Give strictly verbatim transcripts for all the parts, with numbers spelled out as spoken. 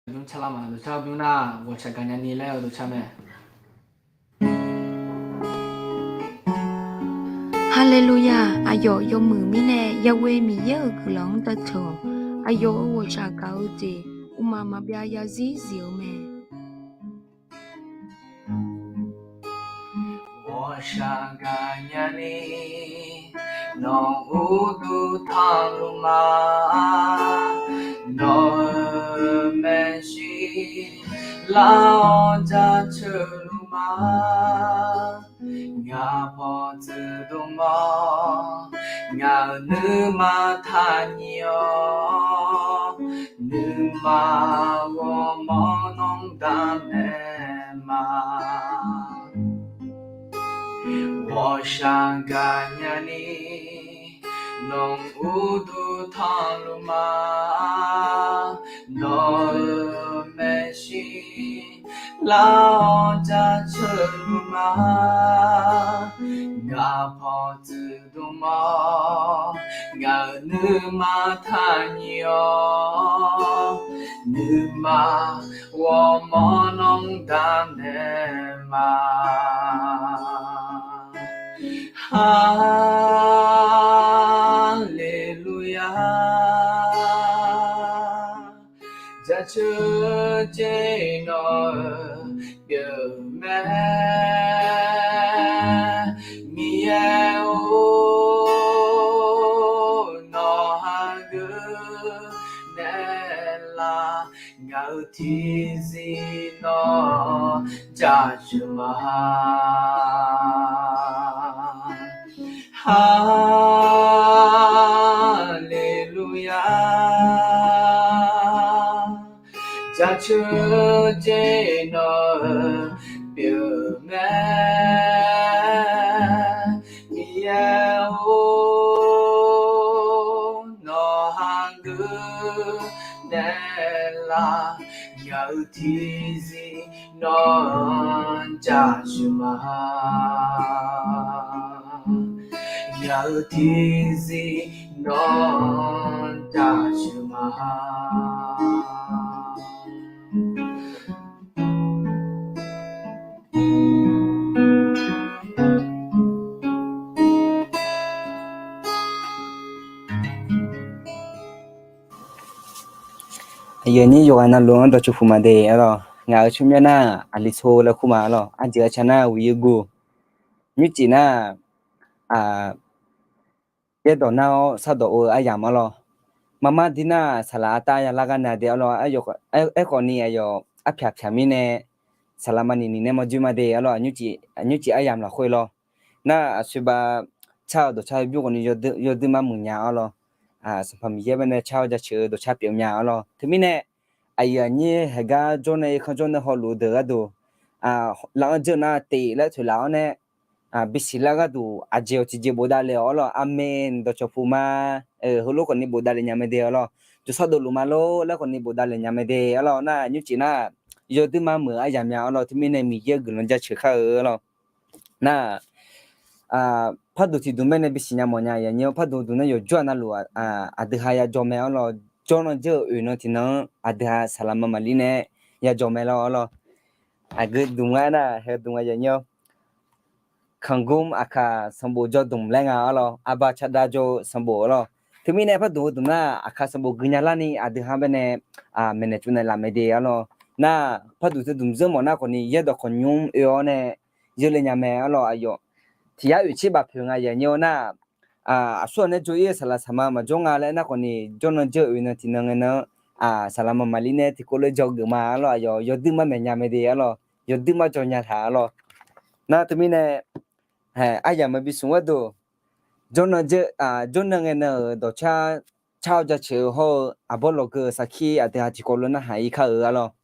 Aqdui car lar ma, dawqcar bymr nar ghawqshaq gaqnya ni laer-eu dawqcar mae. Haleluya! Aqyawf yawmuiq mirnae Yaghoe Miqyaer-euq guiqlanq-anr jaceuq-awq. Aqyawf-euq ghawqshaq gaq-eu jeq, uqmaq maqbyav yazir zif-eu mae. Ghawqshaq gaqnya ni nawq uqduq tanqluf ma. Nawq-euq maeqshi lar-awr jaceuq luf ma. Ngaq pawqtsuif dmq-awr ngaq-euq nuima taqnyif-awr, nuima ghawrmawr nanr daq naeq ma. Ghawqshaq gaqnya ni nawq uqduq tanqluf ma. Nawq-euq maeqshi lar-awr jaceuq luf ma. Ngaq pawqtsuif dmq-awr ngaq-euq nuima taqnyif-awr, nuima ghawrmawr nanr daq naeq ma. Haleluya! Jaceuq jeq nawq-euq pyeuf mae, Miqyaer-or, nawq hageuf naeqlaf, ngaq-euq tiqzir nawr jaceuq ma. Haleluya! Jaceuq jeq nawq-euq pyeuf mae, Miqyaer-or, nawq hageuf naeqlaf, ngaq-euq tiqzir nawr jaceuq ma. Ngaq-euq tiqzir nawr jaceuq ma. Aqyuif aqnyir yawqghaq navluf-anr dawqtsuif puq ma de arlawq. Ngaq-euq tsawrmyanr nar Aqliqso laer kur ma arlawq. Arjeuq arca nar Ghoeqyeurguv, nymrcif nar, yaerdawq nar-awr sardawq-eu aryamq arlawq. Marmar dir nar saqlaq artav yalar gar na de arlawq. Aerkhawf ni aqyawf arpyaq pyaq mirnae saqlaq maqniq niq nae mawrjoer ma de arlawq. Aqnymrcif aryamq lafkhoer lawr. Nar aqsoeq bav car-eu dawqcar bymr khawf ni yawdui mar muiq nya arlawq. Sanqpaq Miqyaer baenae car-awr jaceuq-eu dawqcar pyeuf mya arlawq. Teumirnae aqyuif aqnyir haeqgar jawr nae irkanr jawr nae hawluf-eu deuq gharduq, laf-anr jeuq nar tef laer toeqlaf-awr nae, bisiq lar gharduq aqjeq-awq tiqjeq bofdav le-awq arlawq. Aqmeq dawqcawq puq ma. Heulof khawf ni bofdav le nya mae de arlawq. Jawrsar dovluf ma lor laer khawf ni bofdav le nya mae de arlawq. Nar nymrcif nar yawdui mar muiq-eu aryamq mya arlawq. Teumirnae Miqyaer-euq guiqlanq jaceuq kar-eu arlawq. Nar parduq tiqduq maer nae bisiq nya mawf nya aqyuif aqnyir-awr, parduq duq nar yawqjawr-aq navluf aqdui ha yajawr mae arlawq. Jawrnan jeur-euq oeq nan tiqnan-anr aqdui ha saqlaq ma maqlir nae yajawr mae lawr arlawq. Aqgeu duq ngar nar hae duq nga aqyuif aqnyir-awr, Kanqgmr Aqkaq sanqbof jawrdmq laer nga arlawq. Arbar cardav jawr-eu sanqbof arlawq. Teumirnae parduq heu duq nar Aqkaq sanqbof gui nya larni aqdui ha baenae maeqnaeq tsovnaeq laf mae de arlawq. Nar parduq teu dmq zeur mawf nar khawf ni yaerdawq khawqnymr oe-awr nae yeurle nya mae arlawq. Aqyawf tiq yar oeq tser baf poeq nga aqyuif aqnyir-awr nar, aqsur-aq nae jawr-ir-eu saqlaq saqma maqjawr nga laer nar khawf ni jawrnan jeur-eu oeq nan tiqnan ngae nan-anr, saqlaq ma maqlir nae tiqkawv lof-aer jawr geuf ma arlawq. Aqyawf yawdui mar maeq nya mae de arlawq. Yawdui mar jawr nya taq arlawq. Nar teumirnae aryamq maqbi smq gharduq jawrnan jawrnan ngae nan-euq dawqcar car-awr jaceuq-eu hawr-eu aqbawr lawqgeu-euq sarkir aqdui ha tiqkawv lof narhaq-ir kar-eu arlawq.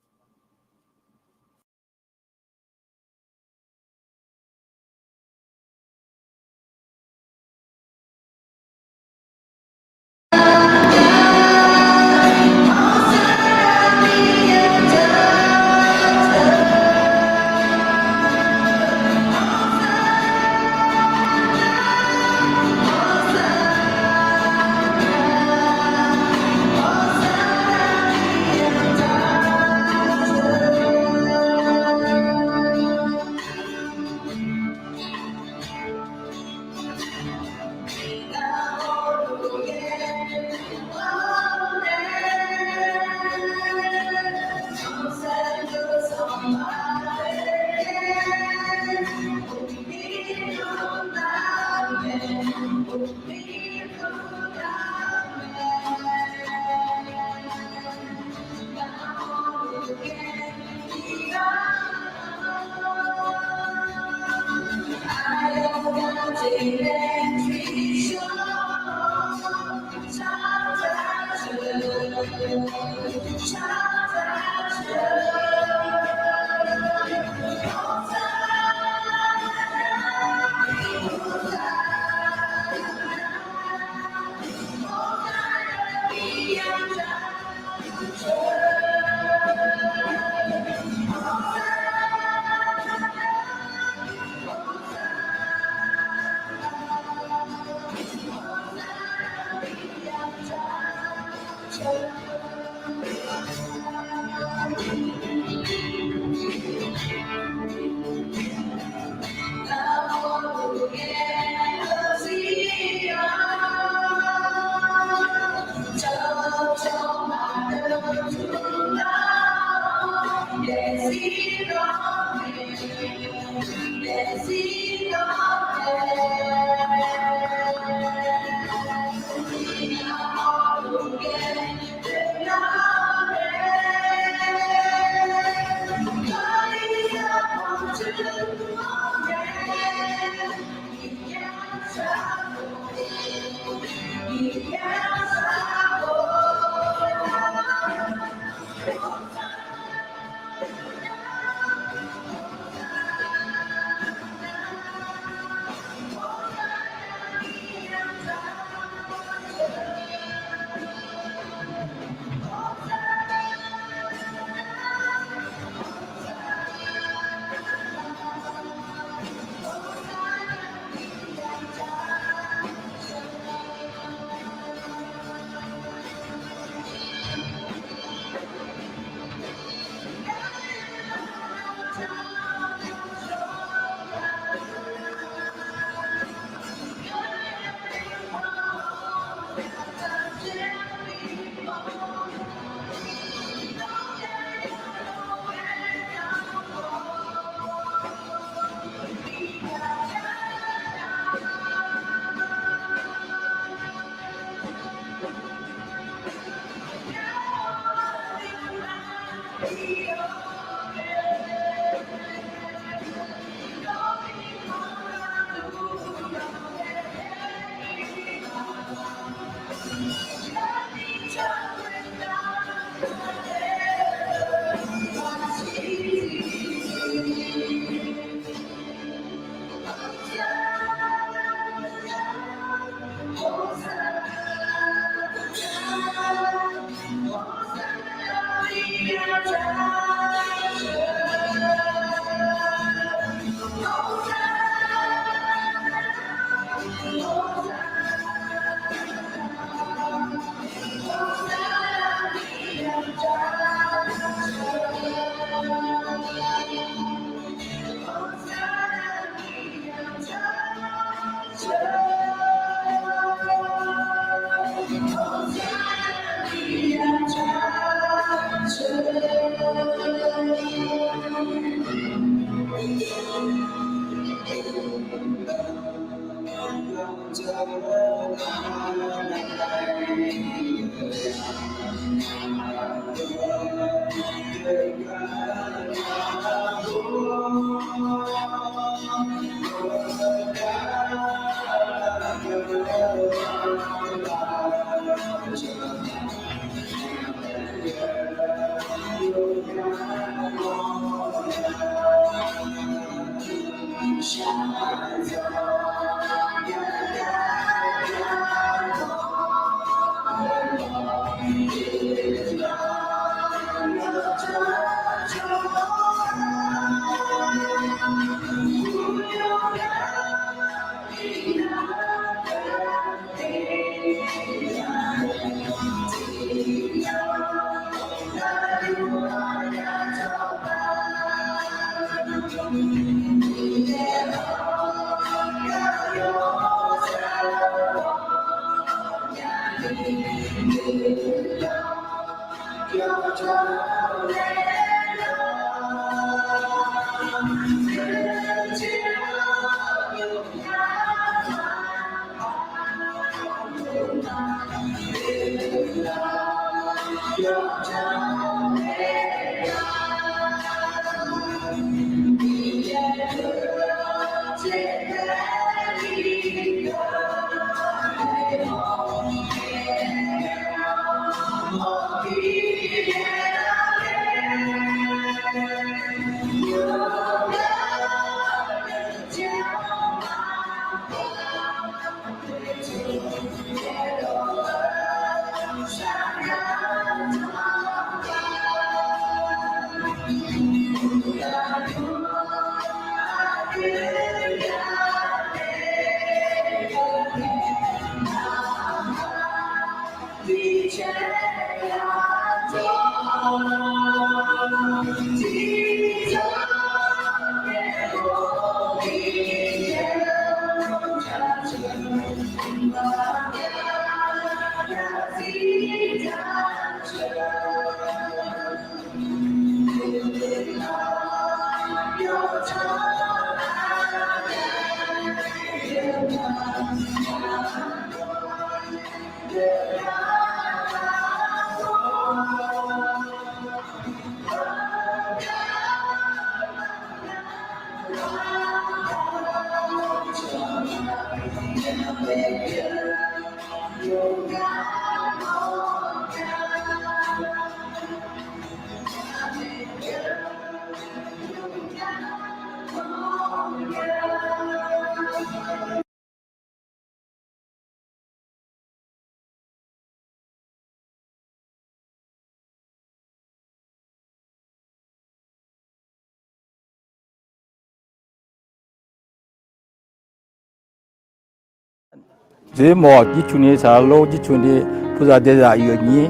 Dzoermawf jircuf ni, saqlaq lor jircuf ni, puqzaq daezaq iqnyir,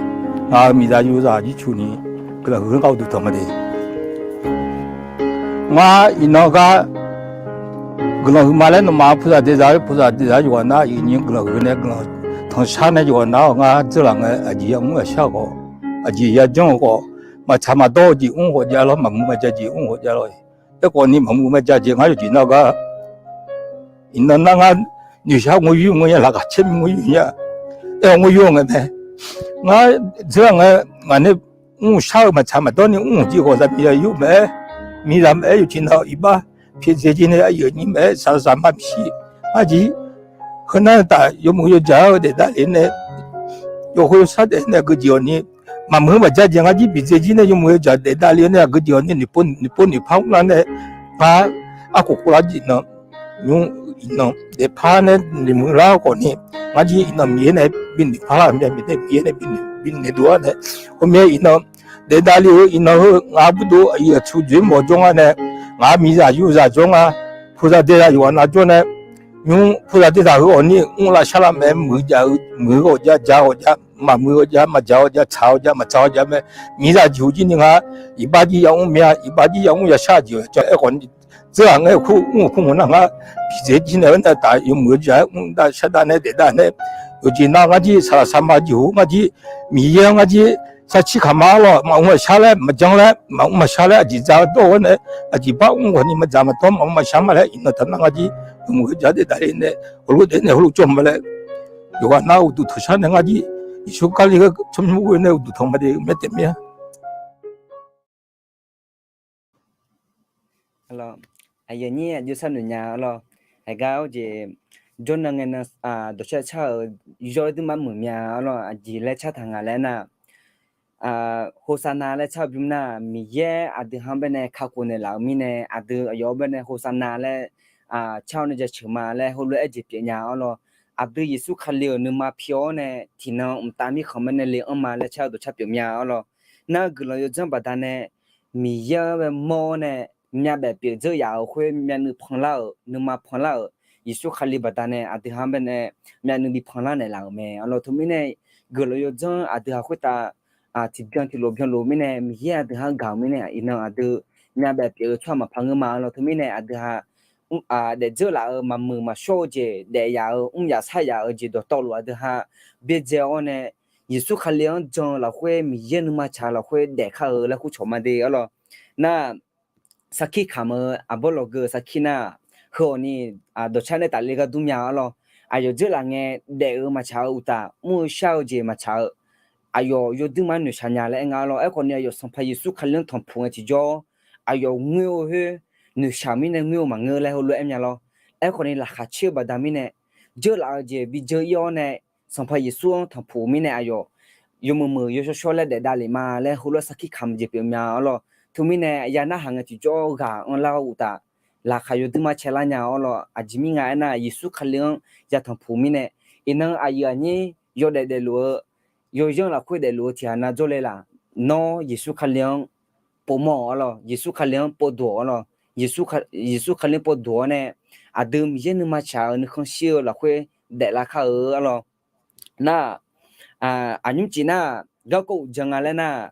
ngaq-euq miqzaq yozaq jircuf ni, guiqlanq huiq-anr gar uqduq tanq ma de. Ngar iqnan gar guiqlanq huiqma laer nawmaf puqzaq daezaq-eu, puqzaq daezaq yawqghaq nar iqnyir guiqlanq huiq nae guiqlanq tanqshar nae yawqghaq nar-awq. Ngar dzeurlaf ngae aqjeq yamr yashar khawf, aqjeq yajanr-eu khawf, maqtsaq maqdawr-eu jeq mr khawf jav lawr, maqmuiq maqja jeq mr khawf jav lawr. Aerkhawf ni maqmuiq maqja jeq ngar yawqjeq nar gar iqnan nar ngar noeqshaq ngoryur ngoer nya, laqkhaq caer mi ngoryur nya. Aer-awr ngoryur ngae mae. Ngar dzeurlaf ngae ngaq nae mrshar-eu maqtsaq maqdawr ni mr-euq jeq khawf zaqmiqzaq yur maeq-aer, miqzaq maeq-aer yawqjeq nar iqbax pyaeqdzae jir nae aqyuif aqnyir maeq-aer saqlaq saqma bishir ngar jir. Heunar taf yawmuiq yawjaq-eu daef davlef nae yawqkhoer yawshar daef nae geujeq-awq ni, maqmuiq maqja jeq ngar jir bidzae jir nae yawmuiq yawjaq daef davlef nae aqgeujeq-awq ni, noeqpov noeqpar mrlar nae ngar arkhof khof lar jeq nan nymr iqnan daefpar nae noeqmuiq lar khawf ni, ngar jir iqnan Miqyaer nae binoeq parlar-euq myav Miqyaer nae binoeq dov-ar nae, khoermyav iqnan daef davlef-eu iqnan heu ngaq burdov aqyuif aqtsu dzoermawf jawr ngar nae, ngaq miqzaq yozaq jawr ngar, puqzaq daezaq yawqghaq nav jawr nae, nymr puqzaq daezaq heu-awq ni mrlav sharlav mae, muiq jav-eu muiq-eu ghawqjav dzaq ghawqjav, maqmuiq ghawqjav maqdzaq ghawqjav, tsaq ghawqjav maqtsaq ghawqjav mae. Miqzaq jeqhuq jir ni ngar iqbax jir yamr mya, iqbax jir yamr yashar jeq-awq. Aerkhawf ni dzeurlaf ngae kur mr-euq kur mq nar ngar bidzae jir nae aernar taf yawmuiq yawjaq-aer mr dav shar dav nae daef dav nae, yawqjeq nar ngar jir saqlaq saqma jeqhuq ngar jir, Miqyaer-anr ngar jir sarkir kaq ma-ar lawq, maqmr maqshar laer maqjanr laer maqmr maqshar laer aqjeq dzaq-eu dawr-eu-ar nae, aqjeq bar mr khawf ni maqdzaq maqdawr maqmr maqshar ma laer iqnan taq nar ngar jir yawmuiq yawjaq daef davlef nae heulof daef nae heulof jawr ma laer yawqghaq nar uqduq tanqshar nae ngar jir Yeqsur Kali-anr tsawrmyanr mr-eu nae uqduq tanq ma de, myav taef mir-a. Aqyuif aqnyir aqjox sharnoeq nya-a lawr. Haiq gar-awr jeq jawrnan ngae nan dawqshar car-euq yawr duimaf muiq mya-a lawr. Aqjeq laer car taq nga laer nar, Hoqsaqnav laer car-eu bymr nar, Miqyaer aqdui ha-anr baenae kakhof naeqlaf-euq mirnae, aqdui aqyawf-anr baenae Hoqsaqnav laer car-awr nae jaceuq ma laer heulof-aer aerjeq pyeuf nya-a lawr. Aqdui Yeqsur Kali-euq nuima pi-awr nae tiqnan mqtav mirkhanq baenae le-anr ma laer car-eu dawqcar pyeuf mya-a lawr. Nar guiqlanq yawdzanr baqdanae Miqyaer-anr bae mawr-awr nae myavbaef pyeuf dzeur yaf-euq khoer myavnuiv panlar-euq nuima panlar-euq Yeqsur Kali baqdanae aqdui ha-anr baenae myavnuiv bi panlar naeqlaf-euq mae-a lawr. Teumirnae guiqlanq yawdzanr aqdui ha khoertav tiqbyan tiqlof byanlof mirnae Miqyaer aqdui ha-anr gaq-euq mirnae iqnan aqdui myavbaef pyeuf-eu tsawrhaq maqpar ngeur ma-a lawr. Teumirnae aqdui ha daefdzeur laf-euq maqmuiq maqshawr-eu jeq daef yaf-euq mr yaf sar yaf-euq jeq dawqtawvluf aqdui ha byaerdzae-awr nae Yeqsur Kali-anr jan-eu lafkhoer Miqyaer nuima tsaq-eu lafkhoer daef kar-eu laer kurcawq ma de-a lawr. Nar sarkir kamq-eu aqbawr lawqgeu sarkir nar, heu-awq ni dawqcar nae tafle gar dur mya-a lawr. Aqyawf dzeurlaf ngae daef-eu maqtsaq-eu uqtaf mr-eu shar-eu jeq maqtsaq-eu aqyawf yawduir ma noeqshaq nya laer aer nga-a lawr. Aerkhawf ni aqyawf Sanqpaq Yeqsur Kali-anr tanqpuq ngae tiqjawr aqyawf ngoer-eu khoer noeqshaq mirnae ngoer-eu maqngeur laer heulof-aer aer mya lawr. Aerkhawf ni laqkhaq caer-eu baqda mirnae dzeurlaf-eu jeq bi dzeur ir-awr nae Sanqpaq Yeqsur-anr tanqpuq mirnae aqyawf yawmuiq muiq yawshawr shawr laer daef davlef ma laer heulof-aer sarkir kamq jeq pyeuf mya-a lawr. Teumirnae ya narhaq ngae tiqjawr ghaq anrlar-eu uqtaf laqkhaq yawduir ma caelar nya-a lawr. Aqjeq mir nga aernar Yeqsur Kali-anr yatanqpuq mirnae iqnan aqyuif aqnyir yawdaef daefluf-eu yawyanr lafkhoer daefluf-eu tiqghaq nav jawrle laf. Nawr Yeqsur Kali-anr povmawr-awq-a lawr. Yeqsur Kali-anr povduq-awq-a lawr. Yeqsur Kali-anr povduq-awr nae aqdui Miqyaer nuima tsaq-euq nuikhanr shir-eu lafkhoer daeflar kar-eu-a lawr. Nar, aqnymr cif nar, garkawv uqdzan nga laer nar,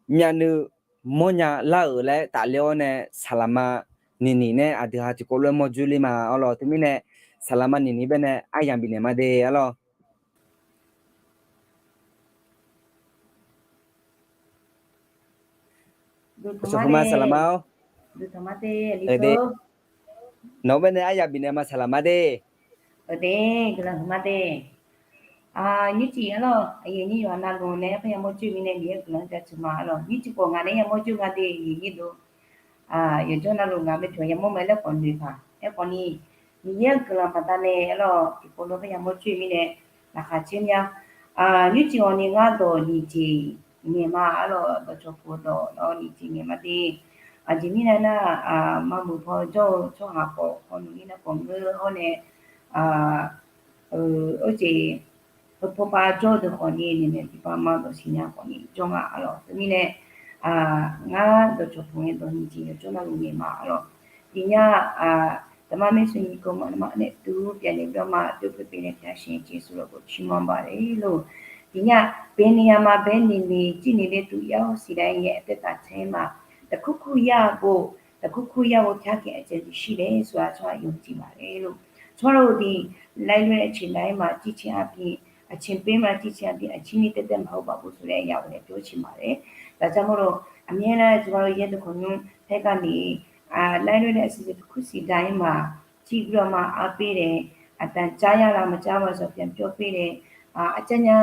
myavnuiv mawrnya lar-euq laer tafler-awr nae saqlaqma niqniq nae aqdui ha tiqkawv lof-aer mawr dzoerler ma-a lawr. Teumirnae saqlaqma niqniq baenae aryamq bifnaeq ma de-a lawr. Saqlaqma-awr. Dutaq ma de, nawq-eu baenae aryaq bifnaeq ma saqlaq ma de. Aqde, guiqlanq huiq ma de. Nymrcif arlawq, aqyuif aqnyir yawqha navluf nae aer par yamawr joer mirnae Miqyaer-euq guiqlanq jaceuq ma arlawq. Nymrcif khawf ngaq nae yamawr joer nga de, aqyuif aqnyir deuq. Yawqjawr navluf ngaq baetaq yamawr mae laer khawf noeq paq. Aerkhawf ni, Miqyaer-euq guiqlanq baqdanae arlawq tiqpov lof par yamawr joer mirnae laqkhaq caer mya. Nymrcif ghawqni ngar dawq nyiq jeq ngaeq ma arlawq, dawqcawq puq dawq nyiq jeq ngaeq ma de. Aqjeq mirnae nar, maqmuiq paw jawr-eu tsawrhaq khawf hawluf-ir nar khawf ngeur-awr nae, oejeq, heu paw pav jawr-eu deuq khawf ni naeq naeq tiqpav ma dawq siqnya khawf ni jawr nga arlawq. Teumirnae, ngar dawqcawq puq ngae dawq nyiq jeq yawqjawr navluf ngaeq ma arlawq. Tiqnya, daqma maershuir nyiq keuv ma nae ma nae tuv pyavnaeq byawr ma, dov pyeuf pyeuf nae pyaq sheuq jeqsur lafkhoer ciqmanq baq le lor. Tiqnya, baeni yama baeni ni jir ni le tuv yar-awr siqdav ngae aertaq tsaer ma. Taqkur kur yar bo, taqkur kur yar bo pyar kae aqjeq jeq shir le sawr-a tsawrhaq yawjeq baq le lor. Tsawrhaq-eu deuq laer loer-aer ceqnav-aer ma jircaer arbi, aqcir per ma jircaer arbi, aqcir ni taev taev maqheu baq bo sawr laer ya-awq laer jawr ciq ma le. Daqjar mawr lor, aqmyanlar tsawrhaq-eu yaer deuq khawf nymr paer gar ni, laer loer nae aqsiq jeq taqkur siqdav-aer ma, jir gui-awr ma arper dae, aqda jar yar la maqjar ma zawq pyaq pyawr per dae, aqjar nya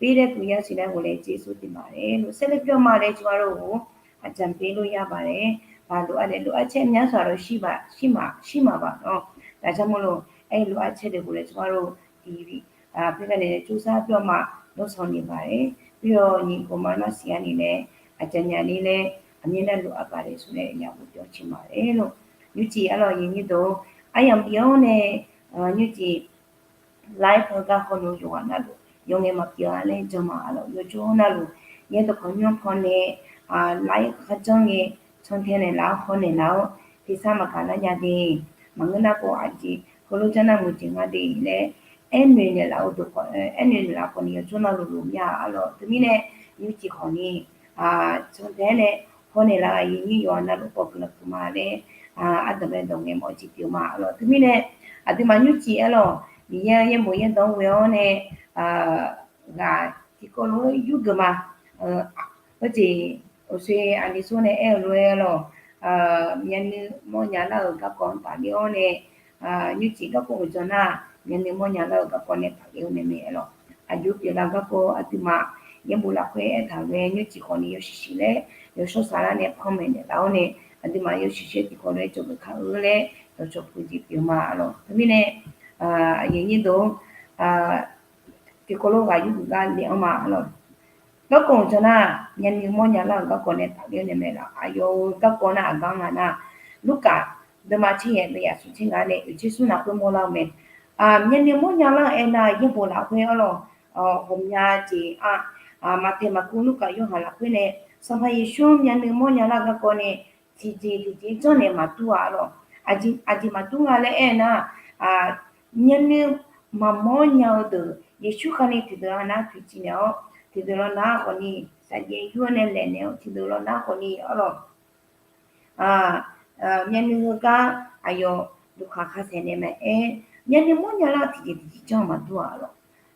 per laer guq yar siq laer ghofle jeqsur tiq ma le lor. Saerler pyawr ma laer tsawrhaq-eu aqjamq per lof yar baq laer, baq lof-a nae lof-aer caer myanr saq lor shir baq shir maqshir maqbaq nawr. Daqjar mawr lor, aer lof-aer caer deuq ghofle tsawrhaq-eu tiq paer gar nae tsawrsar pyawr ma, nawr sanq ni baq laer, pyawr nyiq ghawqma nar siq-a ni laer, aqjaq nya ni laer, aqmyanlar lof-a baq laer sawr laer ya ghofle pyawr ciq ma le lor. Nymrcif arlawq aqyuif aqnyir deuq, aryamq bif-awr nae, nymrcif laer paw gar hawluf yawqghaq navluf yawf ngae maqpyeuf-a laer jan ma arlawq. Yawqjawr navluf yaer dawqkawq nymr paw nae, laer kharjanr ngae, cantae naeq laf-awr hawnaeq laf-awr, tersar maqgaq lar nya de. Maqngeur nar khawf aqjeq heulof janr nar muiq jeq nga de laer, aernoeq naeq laf-eu dawqkawq, aernoeq naeq laf khawf ni yawqjawr navluf lof mya arlawq. Teumirnae nymrcif khawf ni, cantae-aer nae hawnaeq laf-eu aqyuif aqnyir yawqghaq navluf khawf guiqlanq puq ma laer, ardanq bae dawq ngae mawf-eu jeq pyeuf ma arlawq. Teumirnae aqduimaf nymrcif arlawq Miqyaer yaerbof yaerdanq-anr ghoe-awr nae, ghaq tiqkawv lof-aer yurgeuf ma. Heujeq uqshoe aqli sawr nae aer-eu lof-aer arlawq, myavnuiv mawrnya lar-euq garkawv-anr tafler-awr nae, nymrcif garkawv uqdzan nar, myavnuiv mawrnya lar-euq garkawv nae tafler-eu mae mae arlawq. Aqjox pyeuflar-eu garkawv aqduimaf yaerbof lafkhoer aertaq-euq mae, nymrcif khawf ni yawshuif shuif laer yawshawr saflar nae panmaeq naeq laf-awr nae, aqduimaf yawshuif shuif tiqkawv lof-aer jawrgeuf kar-eu laer dawqcawq puq jeq pyeuf ma arlawq. Teumirnae aqyuif aqnyir deuq, tiqkawv lof ghaq yurgeuf gar le-anr ma arlawq. Garkawv uqdzan nar, myavnuiv mawrnya lar-euq garkawv nae tafler-eu nae mae laf. Aqyawf-euq garkawv nar aqgar nga nar, Lurkaf deuvma tser yaeq deuv yaf smq tser ngaq nae oeq tser smr lafkhoer mawrlar-eu mae. Myavnuiv mawrnya lar-eu aernar yaerbof lafkhoer arlawq, ghawqmya jeq-a, Maqtaeq, Maqkuv, Lurkaf, Yorhaq lafkhoer nae Sanqpaq Yeqsur myavnuiv mawrnya lar-eu garkawv nae tiqjeq tiqjeq janrnaeq maqdur-a arlawq. Aqjeq maqdur nga laer aernar, myavnuiv maqmawr nya-eu deuq Yeqsur kharni tiqdeuq-a nar toeqciv naeq-awr, tiqdeuq lawr nar khawfni saqjaev yur-awr nae laeqnaeq-awr, tiqdeuq lawr nar khawfni arlawq, myavnuiv heugar aqyawf duqkhaq khasaeq naeq maqaer, myavnuiv mawrnya lar-eu tiqjeq tiqjeq janr maqdur-a arlawq.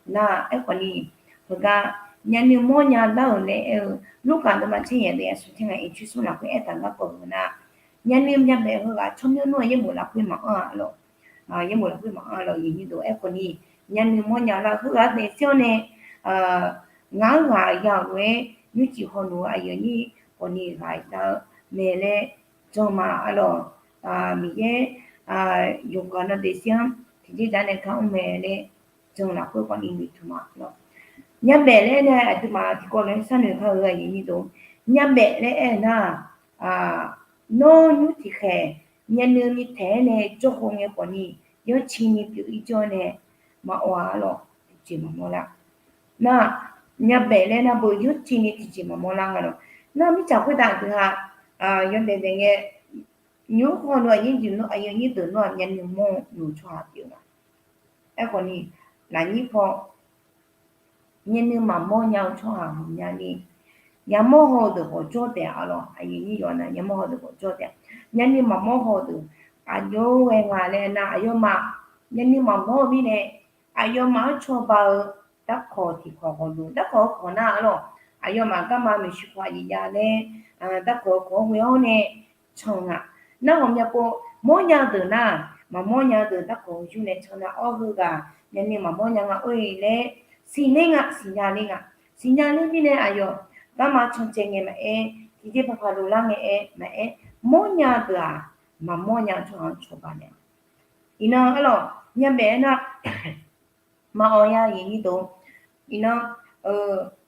Nar aerkhawfni, heugar myavnuiv mawrnya lar-euq laer aer-eu, Lurkaf deuvma tser yaeq deuv yaf smq tser ngaq oeq tser smr lafkhoer aertaq-eu garkawv heu nar, myavnuiv myavbaef heughaq tsawrmyanr nmr-aq yaerbof lafkhoer maqanr-a arlawq. Yaerbof lafkhoer maqanr arlawq. Aqyuif aqnyir deuq, aerkhawfni, myavnuiv mawrnya lar-eu heughaq daefzir-awr nae, ngaq-anr ghaq ya-euq lof-aer nymrcif hawluf-eu aqyuif aqnyir khawfni ghaq ya-eu mae laer jan ma arlawq. Miqyaer yawqghaq na daefzir-anr tiqjeq jar nae gar mr mae laer jan lafkhoer khawfni noeqtmq ma arlawq. Myavbaef laer nae aqduimaf tiqkawv lof-aer sharnoeq kar-eu aqyuif aqnyir deuq, myavbaef laer aer-eu nar, nawr nymr tiqkhaeq myavnuiv ni taeq-aer nae jawrkhov ngae khawfni, yawciv ni pyeuf-ir jawr nae maqawq-a arlawq, tiqjeq maqmawr lar. Nar, myavbaef laer nar beu yawciv ni tiqjeq maqmawr lar nga lawq. Nar mirtsaq khoertav aqdui ha yawdaef daef ngae, nymr hawluf aqyuif aqnyir deuq nawr-aq myavnuiv mawr-eu tsawrhaq pyeuf nga. Aerkhawfni, lafnyir paw myavnuiv maqmawr nya-eu tsawrhaq maqmyani, yamawr haw-eu deuq ghawqjawr taef arlawq. Aqyuif aqnyir yawqha na yamawr haw-eu deuq ghawqjawr taef. Myavnuiv maqmawr haw-eu deuq aqjox-aer ghae nga laer nar, aqyawfmaf myavnuiv maqmawr-eu mirnae, aqyawfmaf-anr cawba-eu darkawq tiqkawq ghawqlof, darkawq-eu kawq nar arlawq, aqyawfmaf garma maeqshi paw aqyuif jav laer, darkawq-eu kawq-anr ghoe-awr nae can nga. Nar ghawqmya pov mawrnya-eu deuq nar, maqmawr nya-eu deuq darkawq yur nae can nar, awr heughaq myavnuiv maqmawr nya nga oe laer siqler nga, siqnya ler nga. Siqnya ler mirnae aqyawf garma cancaev ngae maqaer, tiqjeq paqpaq loflar ngae aer maqaer, mawrnya-eu deuq-aq, maqmawr nya-eu tsawrhaq-anr cawba naeq-a. Iqnan arlawq, myavbaef aernar, maqawq ya aqyuif aqnyir deuq. Iqnan,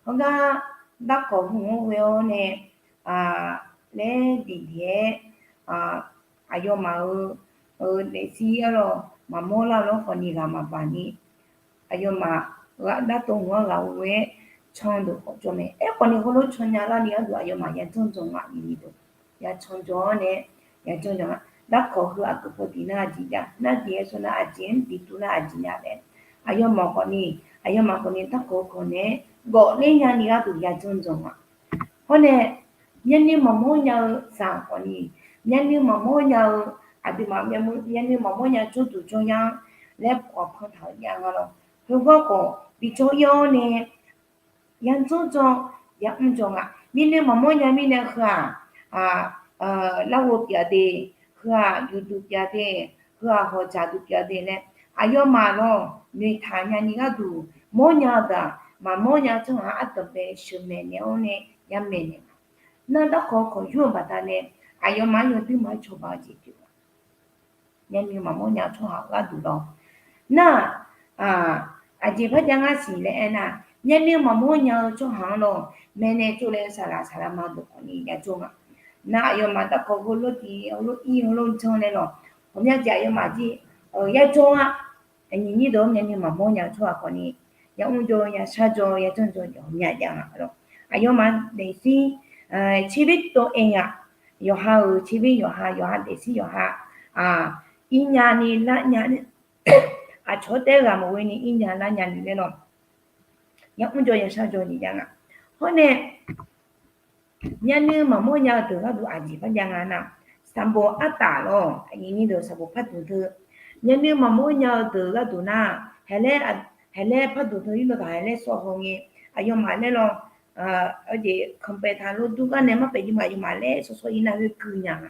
heugar darkawq hmq-anr ghoe-awr nae, laer diqdiq-aer, aqyawfmaf-euq daefzir arlawq maqmawr lar-eu lawr khawf ni ghaq maqbaq ni, aqyawfmaf ghaq dartov hmq-anr ghaq ghoe-aer can deuq khawf jawr mae. Aerkhawf ni heulof cannya larni gharduq aqyawfmaf yajanr jan nga aqyuif aqnyir deuq. Yacan jan-awr nae, yajan jan nga. Darkawq heu aqgeu paw diq nar aqjeq jav, nar diq-aer sawr nar aqjeq-anr diq tuvlar aqjeq nya laer, aqyawfmaf khawf ni, aqyawfmaf khawf ni darkawq-eu kawq naeq-aer gawfler nyani gharduq yajanr jan nga. Hawr nae, myavnuiv maqmawr nya-eu zaq khawf ni, myavnuiv maqmawr nya-eu, aqduimaf myavnuiv maqmawr nya jawrduq jawryar laer ghawqpan taq-eu jav nga lawr. Heugawr khawf bijawr ir-awr nae, yajanr jan, yamr jan nga. Myavnuiv maqmawr nya mirnae heu-aq, larghov pyeuf de, heu-aq yufduq pyeuf de, heu-aq hawqdzaq duq pyeuf de laer, aqyawfmaf lawr noeqtaq nyani gharduq mawrnya-eu deuq-aq, maqmawr nya-eu tsawrhaq-anr ardanqbae sheuqmaeq naeq-awr nae yamaeq naeq nga. Nar darkawq kawq yur-eu baqdanae, aqyawfmaf-anr yawduir ma-aer cawba-eu jeq pyeuf nga. Myavnuiv maqmawr nya-eu tsawrhaq-eu gharduq lawr. Nar, aqjeq par jav ngar siq laer aernar, myavnuiv maqmawr nya-eu tsawrhaq-anr lawr, maeqnaeq tsovle-eu saqlaq saqlaq ma deuq khawf ni yajawr nga. Nar aqyawfmaf darkawq heulof diq heulof ir heulof janr nae lawr, ghawqmya jeq aqyawfmaf jir yajawr-a. Aqyuif aqnyir deuq-anr myavnuiv maqmawr nya-eu tsawrhaq khawf ni, yamr jaw-eu yashar jaw-eu yajanr jaw-eu ghawqmya jav nga lawr. Aqyawfmaf daefzir tservir tov aer nga. Yawqha-euq tservir yawqha, yawqha daefzir yawqha, irnya ni lar nya ni, aqcawq-anr taef-aer ghaq maqghoe ni irnya lar nya ni laer lawr, yamr jaw yashar jaw ni jav nga. Hawr nae, myavnuiv maqmawr nya-eu deuq gharduq aqjeq par jav nga nar, sanqbof artaf lawr, aqyuif aqnyir deuq sanqbof parduq teu, myavnuiv maqmawr nya-eu deuq gharduq nar, haeqlaer parduq teu yurdov taq haeqlaer sawv haw ngae, aqyawfmaf laer lawr, jeq kanqpaeq taq lof dur gar nae marpaef jir ma aqyawfmaf laer sawv sawv ir nar ghoerkuiv nya nga.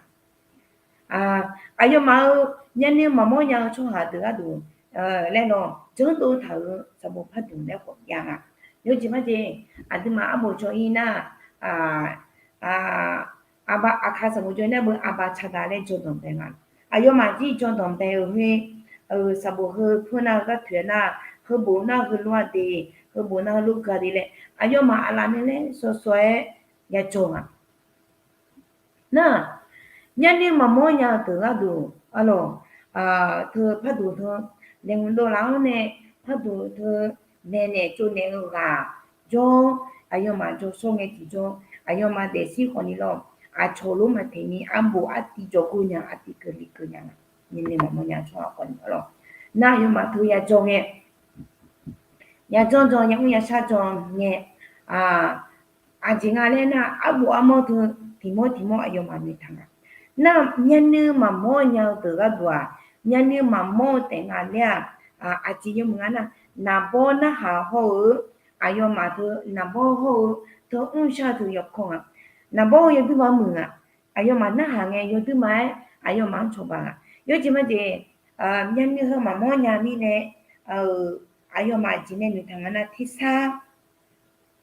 Aqyawfmaf-euq myavnuiv maqmawr nya-eu tsawrhaq deuq gharduq laer lawr, janrdov taq-euq sanqbof parduq laer khawf jav nga. Yawjeq majeq, aqduimaf arbof jawr ir nar, aqba aqka sanqbof jawr nar beu aqba caqdaq laer jawrdanq bae nga. Aqyawfmaf jir jawrdanq bae-euq khoer, sanqbof heu pur nar-eu ghartoeq nar, heubof nar heulof-a de, heubof nar heulof ga de laer, aqyawfmaf aqlaf nae laer sawv sawv-aer yajawr nga. Nar, myavnuiv maqmawr nya-eu deuq gharduq arlawq, teu parduq teu, laeqhmq dovlaf-anr nae parduq teu, maeqnaeq tsovnaeq-eu ghaq jawr, aqyawfmaf jawrshawr ngae tiqjawr, aqyawfmaf daefzir khawf ni lawr, aqcawq lof maqteq ni arbof artiv jawrgor nya, artiv keuvle keuv nya nga. Myavnuiv maqmawr nya-eu tsawrhaq khawf ni arlawq, nar aqyawfmaf teu yajawr ngae, yajawr jaw yamr yashar jaw ngae, aqjeq nga laer nar, arbof armawr teu tiq mawr tiq mawr aqyawfmaf noeqtaq nga. Nar, myavnuiv maqmawr nya-eu deuq gharduq-aq, myavnuiv maqmawr-eu taef nga laer-aq, aqjeq yawmuiq nga nar, naqbawr narhaq hawr-eu, aqyawfmaf teu naqbawr hawr-eu, teu mrshar teu yawkawr nga. Naqbawr-eu yawduir ma muiq nga. Aqyawfmaf narhaq ngae yawduir ma-aer aqyawfmaf-anr cawba nga. Yawjeq majeq, myavnuiv heu maqmawr nya mirnae, aqyawfmaf jeq nae noeqtaq nga nar tersar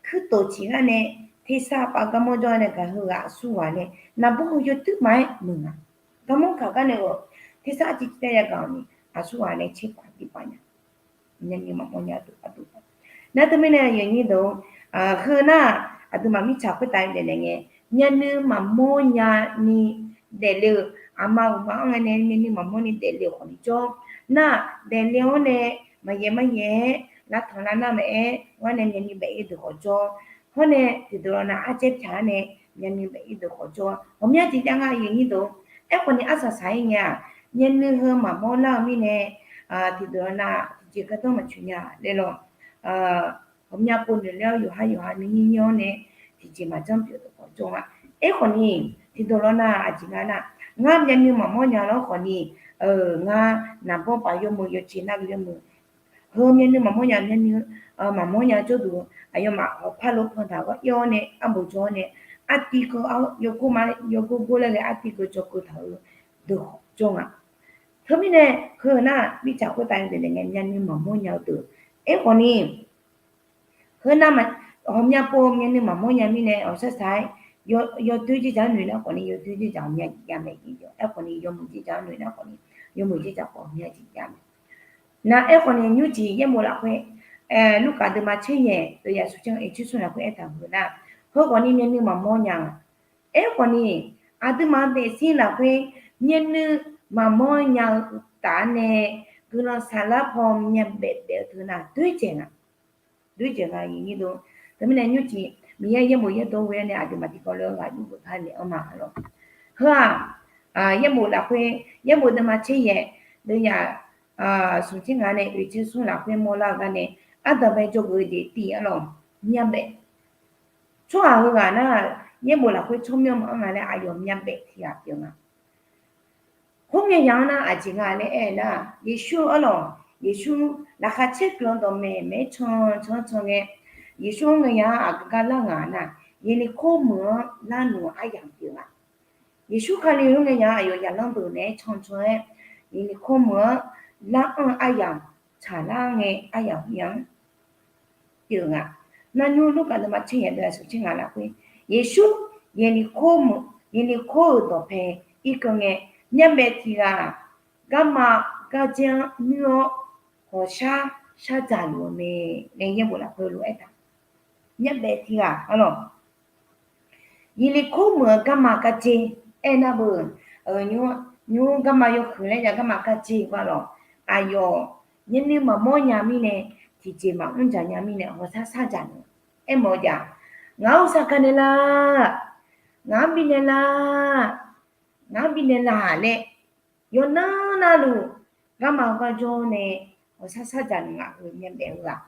kuirtof ciq lar nae, tersar pav garmawr jawr nae gaq heughaq aqsurghaq nae, naqbawr heu yawduir ma-aer muiq nga. Garmawr kaq gar nae-euq tersar arciv civ tae yagaq-awq ni, aqsurghaq nae tserpav tiqpav nya. Myavnuiv maqmawr nya-eu deuq gharduq. Nar teumirnae aqyuif aqnyir deuq-or, heu nar, aqduimaf mirtsaq khoertav daefnaeq ngae, myavnuiv maqmawr nyani daefle-eu, aqma uqma-anr ngae nae myavnuiv maqmawr ni daefle-euq khawf ni jawr. Nar, daefle-awr nae maqyaeq maqyaeq-aer lavtanq lavnar maqaer, ghar nae myavnuiv baef-ir deuq khawf jawr. Hawr nae tiqdeuq lawq nav ardzaer pyaq-aer nae myavnuiv baef-ir deuq khawf jawr. Ghawqmya jeq jav nga aqyuif aqnyir deuq-or. Aerkhawf ni arsaq saq-ir ngae-aq, myavnuiv heu maqmawr lar-eu mirnae, tiqdeuq lawq nav tiqjeq gardanr maqtsoeq nya laer lawq. Ghawqmya pov noeq ler-awr yawqha yawqha myavnuiv nyir-awr nae tiqjeq maqjanr pyeuf deuq khawf jawr nga. Aerkhawf ni, tiqdeuq lawq nav aqjeq nga nar, ngar myavnuiv maqmawr nya lawr khawf ni, ngar naqbawr paf yawmuiq yawjeq nar-eu yawmuiq, heu myavnuiv maqmawr nya, myavnuiv maqmawr nya jawrduq, aqyawfmaf hawqpar lof pan taq ghawr ir-awr nae arbof jawr-awr nae, artiv keuv-awr yawgor ma, yawgor gor laer ghae artiv keuv jawrkeuv taq-eu deuq jawr nga. Teumirnae heu nar mirtsaq khoertav yawdaef daef ngae myavnuiv maqmawr nya-eu deuq. Aerkhawf ni, heu nar ghawqmya pov myavnuiv maqmawr nya mirnae ghawqshaq shaq-aer, yawdoer dzerdzaq-anr noeq nar khawf ni yawdoer dzerdzaq ghawqmya jav mae. Aerkhawf ni yawmuiq dzerdzaq-anr noeq nar khawf ni yawmuiq dzerdzaq khawf ghawqmya jav mae. Nar aerkhawf ni nymrciq yaerbof lafkhoer, Lurkaf deuvma tser yaeq deuvyaq smq tser ngae oeq tser smr lafkhoer aertaq-eu nar, heukhawf ni myavnuiv maqmawr nya-a. Aerkhawf ni, aqduimaf-eu daefzir lafkhoer myavnuiv maqmawr nya-eu uqtaf-anr nae guiqlanq saflar paw myavbaef daef-eu teu nar doer dzaeq nga. Doer dzaeq nga. Teumirnae nymrciq Miqyaer yaerbof yaerdawr ghoe-awr nae aqduimaf tiqkawv lof-aer ghaq yur geuf par naeq-anr ma lawq. Heu-aq, yaerbof lafkhoer, yaerbof deuvma tser yaeq deuvyaq smq tser ngaq nae oeq tser smr lafkhoer mawrlar-eu gar nae, ardanqbae dzawgeuf-eu jeq tiv-anr lawq, myavbaef. Tsawrhaq heughaq nar, yaerbof lafkhoer tsawrmyanr maqanr nga laer aqyawf myavbaef tiq ghaq pyeuf nga. Khoerngae yaq-anr nar aqjeq nga laer aer-eu nar, Yeqsur-anr lawq, Yeqsur laqkhaq caer guiqlanq dawqmaeq maeq-aer can can-anr can ngae, Yeqsur-anr ngae yaq-anr aqgeu gar lar ngaq nar, Yeqliqkor meuq-anr lar noeq-eu aryamq pyeuf nga. Yeqsur Kali-anr ngae yaq-anr aqyawf yaqlanr deuq naeq-aer can can-aer, Yeqliqkor meuq-anr lar-anr-eu aryamq tsaqlar ngae aryamq myanr pyeuf nga. Narnymr Lurkaf deuvma tser yaeq deuvyaq smq tser ngaq lafkhoer, Yeqsur Yeqliqkor meuq, Yeqliqkor-euq dawqpae irkeuv ngae, myavbaef tiq ghaq garma gardzer-anr nuir-awr ghawqshar shardzaq luf-eu mae laer yaerbof lafkhoer lof-aer taq. Myavbaef tiq ghaq-anr lawq, Yeqliqkor meuq-eu garma gardzer aernar beu, nymr garma yawhuiq laer ya garma gardzer-eu gar lawq, aqyawf myavnuiv maqmawr nya mirnae, tiqjeq maqmr dzaq nya mirnae ghawqshar shardzaq naeq. Aermawf-eu jeq-aq, ngaq-anr sar gar nae lar, ngaq-anr bifnaeq lar, ngaq-anr bifnaeq lar laer yawqnan navluf garma gar jawr nae ghawqshar shardzaq naeq ngaq heu myavbaef heu-aq.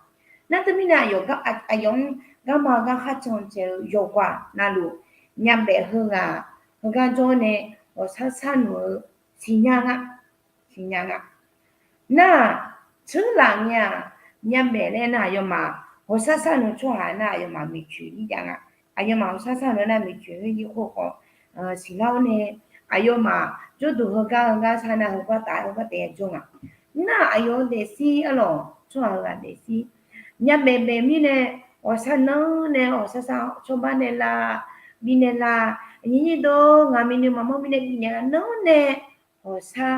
Nar teumirnae aqyawf, aqyawf-anr garma gar khar can caev-eu yawqghaq navluf myavbaef heughaq heugar jawr nae ghawqshar shar noeq-eu siqnya nga. Siqnya nga. Nar-aq, tseurlaf ngae-aq, myavbaef laer nar aqyawfmaf ghawqshar shar noeq tsawrhaq nar aqyawfmaf miqcoeq ir jav nga. Aqyawfmaf ghawqshar shar noeq nar miqcoeq-aer jirkhov khawf siqlar-awr nae, aqyawfmaf jawrduq heugar heugar shar nar heugar taf heugar taef-aer jawr nga. Nar aqyawf-eu daefzir-anr lawq tsawrhaq heughaq daefzir myavbaef baef mirnae ghawqshar nanr nae ghawqshar shar cawba naeq la, bifnaeq la, aqnyir nyir dov ngaq myavnuiv maqmawr mirnae bifnaeq la nanr nae ghawqshar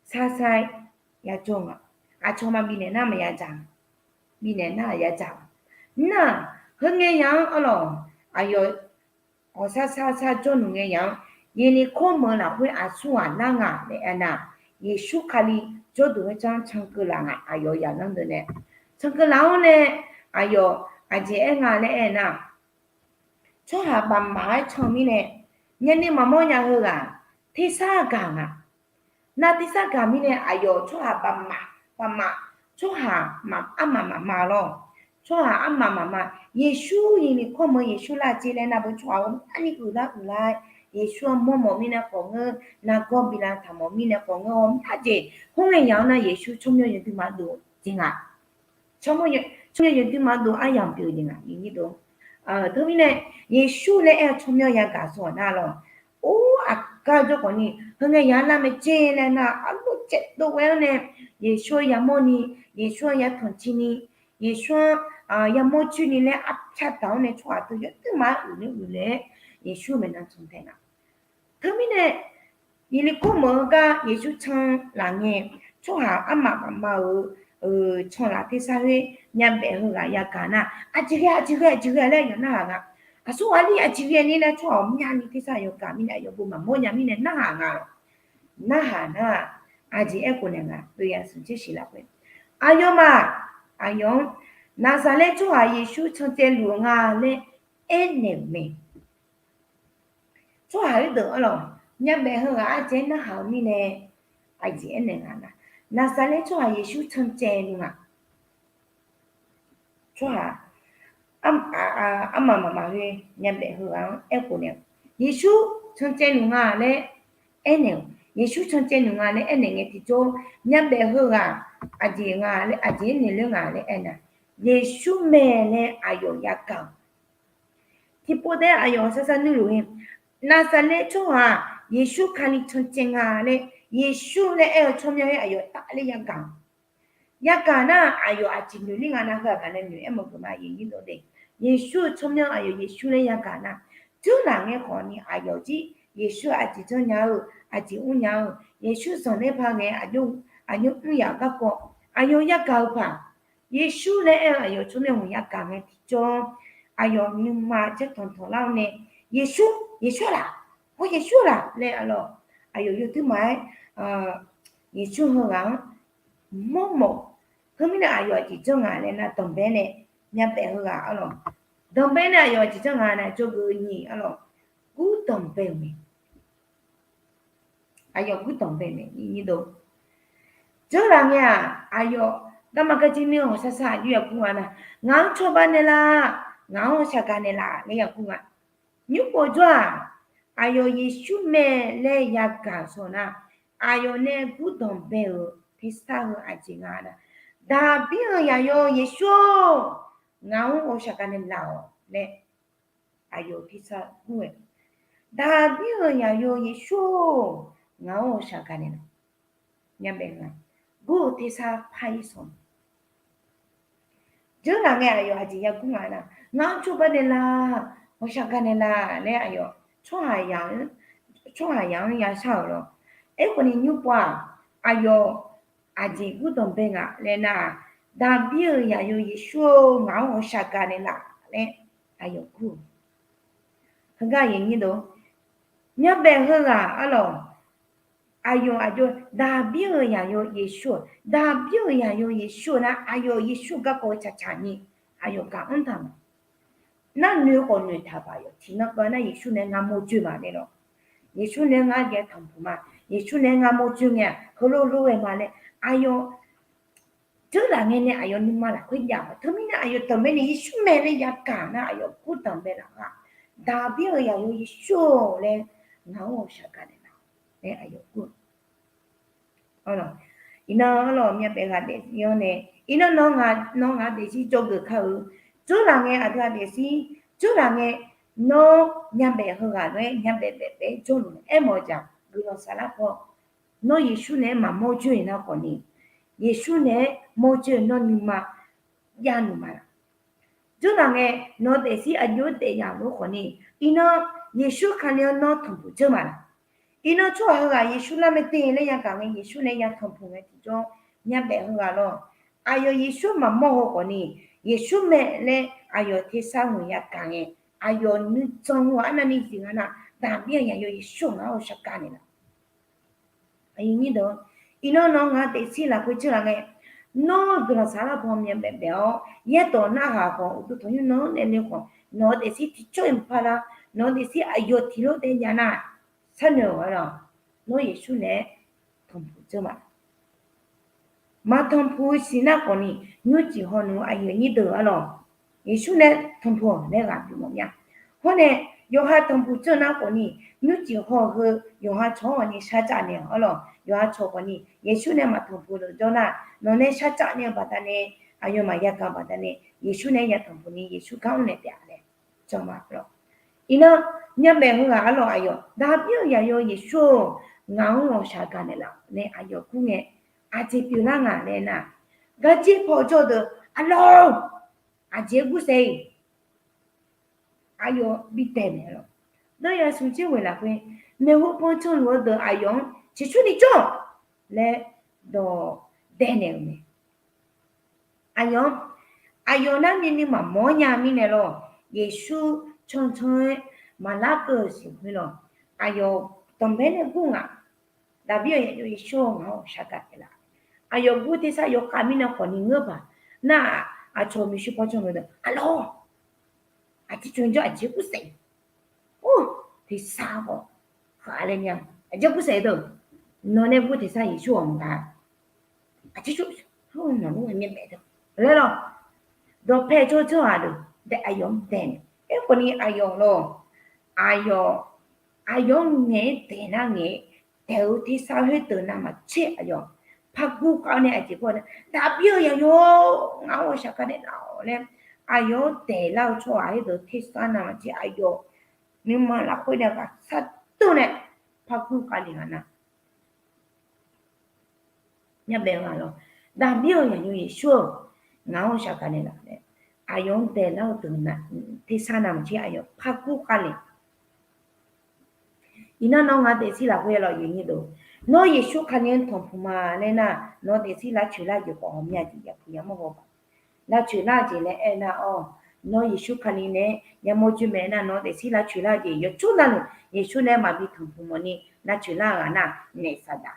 shar shar-aer yajawr nga. Aqcawq maqbifnaeq nar maqya dzaq, bifnaeq nar-aq ya dzaq. Nar-aq, heungae yaq-anr arlawq, aqyawf ghawqshar shar shar jawrluf ngae yaq-anr, Yeqliqkor meuq lafkhoer aqsur ghaq lar nga laer aernar, Yeqsur Kali jawrduq khoertsanr cankeuv laf nga. Aqyawf yaqlanr deuq nae cankeuv laf-awr nae, aqyawf aqjeq aer nga laer aernar, tsawrhaq baqmaf-aer can mirnae, myavnuiv maqmawr nya heughaq tersar gaq nga. Nar tersar gaq mirnae aqyawf tsawrhaq baqmaf, baqmaf, tsawrhaq armaf mafma lawr. Tsawrhaq armaf mafma, Yeqsur Yeqliqkor meuq Yeqsur lar jeq laer nar beu tsawrhaq ghawqmyani uiqlar uiqlar-aer, Yeqsur-anr mawrmawf mirnae khawf ngeur, nargawr bi lavtaq mawf mirnae khawf ngeur, ghawqmya jeq khoerngae yaq-anr nar Yeqsur tsawrmyanr yawduir maqdov jeq nga. Tsawrmyanr yawduir maqdov aryamq pyeuf-eu jeq nga. Teumirnae, Yeqsur laer aer-eu tsawrmyanr yagaq sawq nar lawr, or aqgar jawrkhawf ni heungae yaq-anr nar mae jeq laer nar arlawr caevdov ghae-anr nae, Yeqsur-anr yamawrni, Yeqsur-anr yatanq cini, Yeqsur-anr yamawr coerni laer arpyar taq-awr nae tsawrhaq teu yawduir maqaer uiqler uiqler-aer Yeqsur maeqnan can tae nga. Teumirnae, Yeqliqkor meuq-eu gar Yeqsur can laf ngae, tsawrhaq armaf mafma-euq canlaf tersar khoer myavbaef heughaq yagaq nar, aqjeq ghae aqjeq ghae aqjeq ghae laer yawf narhaq nga. Aqsur ghaq li aqjeq ghae ni laer tsawrhaq ghawqmyani tersar yawgaq mirnae yawbo maqmawr nya mirnae narhaq nga lawq. Narhaq nar-aq, aqjeq aerkhof naeq nga. Dov yasmq tser shiq lafkhoer, aqyawfmaf, aqyawf-anr Naqzaqlaer tsawrhaq Yeqsur can caevluf-eu nga laer aernaeq-euq mae. Tsawrhaq-aer deuq arlawq, myavbaef heughaq aqjeq narhaq-eu mirnae, aqjeq aernaeq nga nar, Naqzaqlaer tsawrhaq Yeqsur can caevluf nga. Tsawrhaq armaf mafma khoer myavbaef heughaq-anr aerkhof naeq-eu, Yeqsur can caevluf nga laer aernaeq-euq, Yeqsur can caevluf nga laer aernaeq ngae tiqjawr, myavbaef heughaq aqjeq nga laer, aqjeq aernaeq ler nga laer aernar, Yeqsur mae laer aqyawf yagaq-euq Tiqpov taef-aer aqyawf sar sar nuirluf-eu, Naqsaqlaer tsawrhaq-aq, Yeqsur Kali can caev nga laer, Yeqsur laer aer-eu tsawrmyanr-aer aqyawf tafler yagaq. Yagaq nar, aqyawf aqjeq noeq ler nga nar, heu-aq gaq nae noeq-aer mawf geuf ma. Yeqsur-eu tsawrmyanr aqyawf Yeqsur laer yagaq nar, dzeurlaf ngae khawfni aqyawf jir Yeqsur-eu aqjeq janrnya-eu, aqjeq mrnya-eu, Yeqsur zanqler paq ngae aqjox mr yaf garkawv aqyawf yagaq-eu paq. Yeqsur laer aer-eu aqyawf tsawrmyanr hmq yagaq ngae tiqjawr, aqyawf nuima caer tanqtanq lar-awr nae, Yeqsur, Yeqsur laf, hawr Yeqsur laf laer arlawq, aqyawf yawduir maqaer, Yeqsur heughaq-anr mawrmawf. Teumirnae aqyawf aqjeq janr nga laer nar, danqbae nae myavbaef heughaq arlawq, danqbae nae aqyawf aqjeq janr nga nar, jawrgeuf nyiq arlawq, gurdanq bae-euq mae. Aqyawf gurdanq bae mae. Dzeurlaf ngae-aq, aqyawf garma garjir nuir-awr hawqshaq shaq aqjox yagur nga nar, ngaq-anr cawba naeqlaf, ngaq-anr hawqshaq gaq naeqlaf laer yagur nga. Nymrpov jawr-aq, aqyawf Yeqsur mae laer yagaq-euq shawr nar, aqyawf nae gurdanq bae-euq tersar heu aqjeq nga nar, Daqbir-euq yaqyo Yeqsur-or, ngaq-anr hawqshaq gaq naeqlaf-awq laer aqyawf tersar gur-aer, Daqbir-euq yaqyo Yeqsur-or, ngaq-anr hawqshaq gaq naeqlaf. Gur-eu tersar par-ir sanq. Dzeurlaf ngae aqyawf aqjeq yagur nga nar, ngaq-anr cawba naeqlaf, hawqshaq gaq naeqlaf laer aqyawf tsawrhaqzaq-anr yashar-euq lawr. Aerkhawfni nymrpov-aq, aqyawf aqjeq gurdanq bae nga laer nar-aq, Daqbir-euq yaqyo Yeqsur-or, ngaq-anr hawqshaq gaq naeqlaf laer aqyawf gur-eu. Heugar aqyawf nyir deuq, myavbaef heughaq arlawq, aqyawf aqjox Daqbir-euq yaqyo Yeqsur-aq, Daqbir-euq yaqyo Yeqsur-eu nar, aqyawf Yeqsur-eu garkawv-eu tsaqtsaq ni aqyawf gaq-anr taq ma. Nar noeq khawf noeqtaq paq yawf tiqnan keuv nar, Yeqsur nae ngar mawrjoe ma nae lawr. Yeqsur nae ngar jaev tanqpuq ma. Yeqsur nae ngar mawrjoe ngae-aq, heulof lof ghae ma laer aqyawf dzeurlaf ngae nae aqyawf nuima lafkhoer jav-awq. Teumirnae aqyawf danqbae nae Yeqsur mae laer yagaq nar, aqyawf gurdanq bae laf-a. Daqbir-euq yaqyo Yeqsur-or laer, ngaq-anr hawqshaq gaq naeqlaf laer aqyawf gur-eu. Iqnan arlawq, myavbaef ghaq daefzir-anr nae, iqnan nawq-eu ngaq daefzir jawrgeuf kar-eu. Dzeurlaf ngae aqdui-aq daefzir, dzeurlaf ngae, nawr myavbaef heughaq lof-aer myavbaef baef baef-aer jawrluf-a. Aermawf-eu jeq-aq, guiqlanq saflar paw, nawr Yeqsur naeq-aer maqmawr joe-eu nar khawfni, Yeqsur naeq-aer mawr joe-eu nawr nuima javluf ma laf. Dzeurlaf ngae, nawq-eu daefzir aqjox-aer daefyaq lof khawfni, iqnan Yeqsur Kali-anr nawr tanqpuq dzeur ma laf. Iqnan tsawrhaq heughaq Yeqsur lar mae de laer yagaq ngae, Yeqsur nae ya tanqpuq ngae tiqjawr, myavbaef heughaq lawr, aqyawf Yeqsur maqmawr heu khawfni, Yeqsur mae laer aqyawf tersar hmq yagaq ngae, aqyawf nuijan heu arnavni zif nga nar, Daqbir-euq yaqyo Yeqsur-or, ngaq-anr hawqshaq gaq naeqlaf. Iqnan nawq-eu ngaq daefzir lafkhoer jir laf ngae, nawr guiqlanq saflar paw myavbaef baef-awr, yaerdawq narhaq khawf, uqduq tanqnymr nawr-anr naeq le khawf, nawq-eu daefzir tiqcawr-iq maqpar lar, nawq-eu daefzir aqyawf tiq lof taef jav nar, sharnoeq-awq arlawq. Nawr Yeqsur naeq-aer tanqpuq dzeur ma. Maqtanqpuq-eu siq nar khawfni, nymrcif haw nmr aqyuif aqnyir deuq arlawq, Yeqsur nae tanqpuq-awq laer ghaq bimawf mya. Hawr nae, yawqha tanqpuq dzeur nar khawfni, nymrcif haw heu yawqha cawq-anr ghawqni sharcav naeq-awq arlawq. Yawqha cawq khawfni Yeqsur nae maqtanqpuq deuq jawr nar, nawq nae sharcav naeq-eu baqdanae, aqyawfmaf yagaq baqdanae, Yeqsur nae ya tanqpuq ni Yeqsur gar mr naeq taef-a laer jawr ma arlawq. Iqnan, myavbaef heughaq arlawq aqyawf, Daqbir-euq yaqyo Yeqsur-or, ngaq-anr hawqshaq gaq naeqlaf nae aqyawf gur ngae, aqjeq pyeuflar nga laer nar, garjer paw jawr-eu deuq arlawq, aqjeq-aer gursaef-iq aqyawf bidaenaeq lawq. Dawryaq smq tser ghoeq lafkhoer, maeqhu paw canluf-eu deuq aqyawf-anr ciqcurni jawr laer dawq daenaeq-euq mae. Aqyawf, aqyawf nar nuinui maqmawr nya mirnae lawq, Yeqsur cancan-aer maqlar keuv-euq siq khoer lawq, aqyawf danqbae nae gur ngaq, Daqbir-euq yaqyo Yeqsur-or, ngaq-anr hawqshaq gaq naeqlaf. Aqyawf gur tersar yawkhav mirnae khawfni ngeur paq nar-aq, aqcawq maeqshi paw canluf-eu deuq arlawq, aqjeq cawq jawr, aqjeq gursaef-iq, or, tersar khawf khaq laer nya, aqjeq gursaef-eu deuq, nawq nae gur tersar Yeqsur-awq maqnga, aqjeq cawq, nawq-anr myavbaef deuq laer lawq, dawqpae jawr jawr-aq deuq daef aqyawf-anr daenaeq. Aerkhawfni aqyawf lawq, aqyawf, aqyawf-anr ngaeq-aer daeq nar ngaeq-aer daeq-eu tersar khoerdeuq navmaqtser aqyawf par gur khav-awr nae aqjeq paw nar, Daqbir-euq yaqyo-or, ngaq-anr hawqshaq gaq naeqlaf-awq laer aqyawf-anr daeqlar-eu tsawrhaq-aer deuq tersar navmaqtser aqyawf nuima lafkhoer nae ghaq sar deur nae par gur khavle nga nar, Myavbaef-eu ghaq lawr, Daqbir-euq zaqyo Yeqsur-or, ngaq-anr shaqgaq naeqlaf laer, aqyawf-anr daeqlar-eu deuq tersar navmaqtser aqyawf par gur khavle. Iqnan nawr ngaq daefzir lafkhoer lawr, nawr Yeqsur Kali-anr tanqpuq ma laer nar, nawq daefzir lavcoeq lar jeq khawf ghawqmya jeq yapuq yamawr haw-a. Lavcoeq lar jeq laer aernar-awr, nawr Yeqsur Kali nae yamawr joer mae nar, nawq daefzir lavcoeq lar jeq yawtsur navluf Yeqsur nae maqbi tanqpuq mawfni lavcoeq lar-eu ghaq nar, naef Saqdaq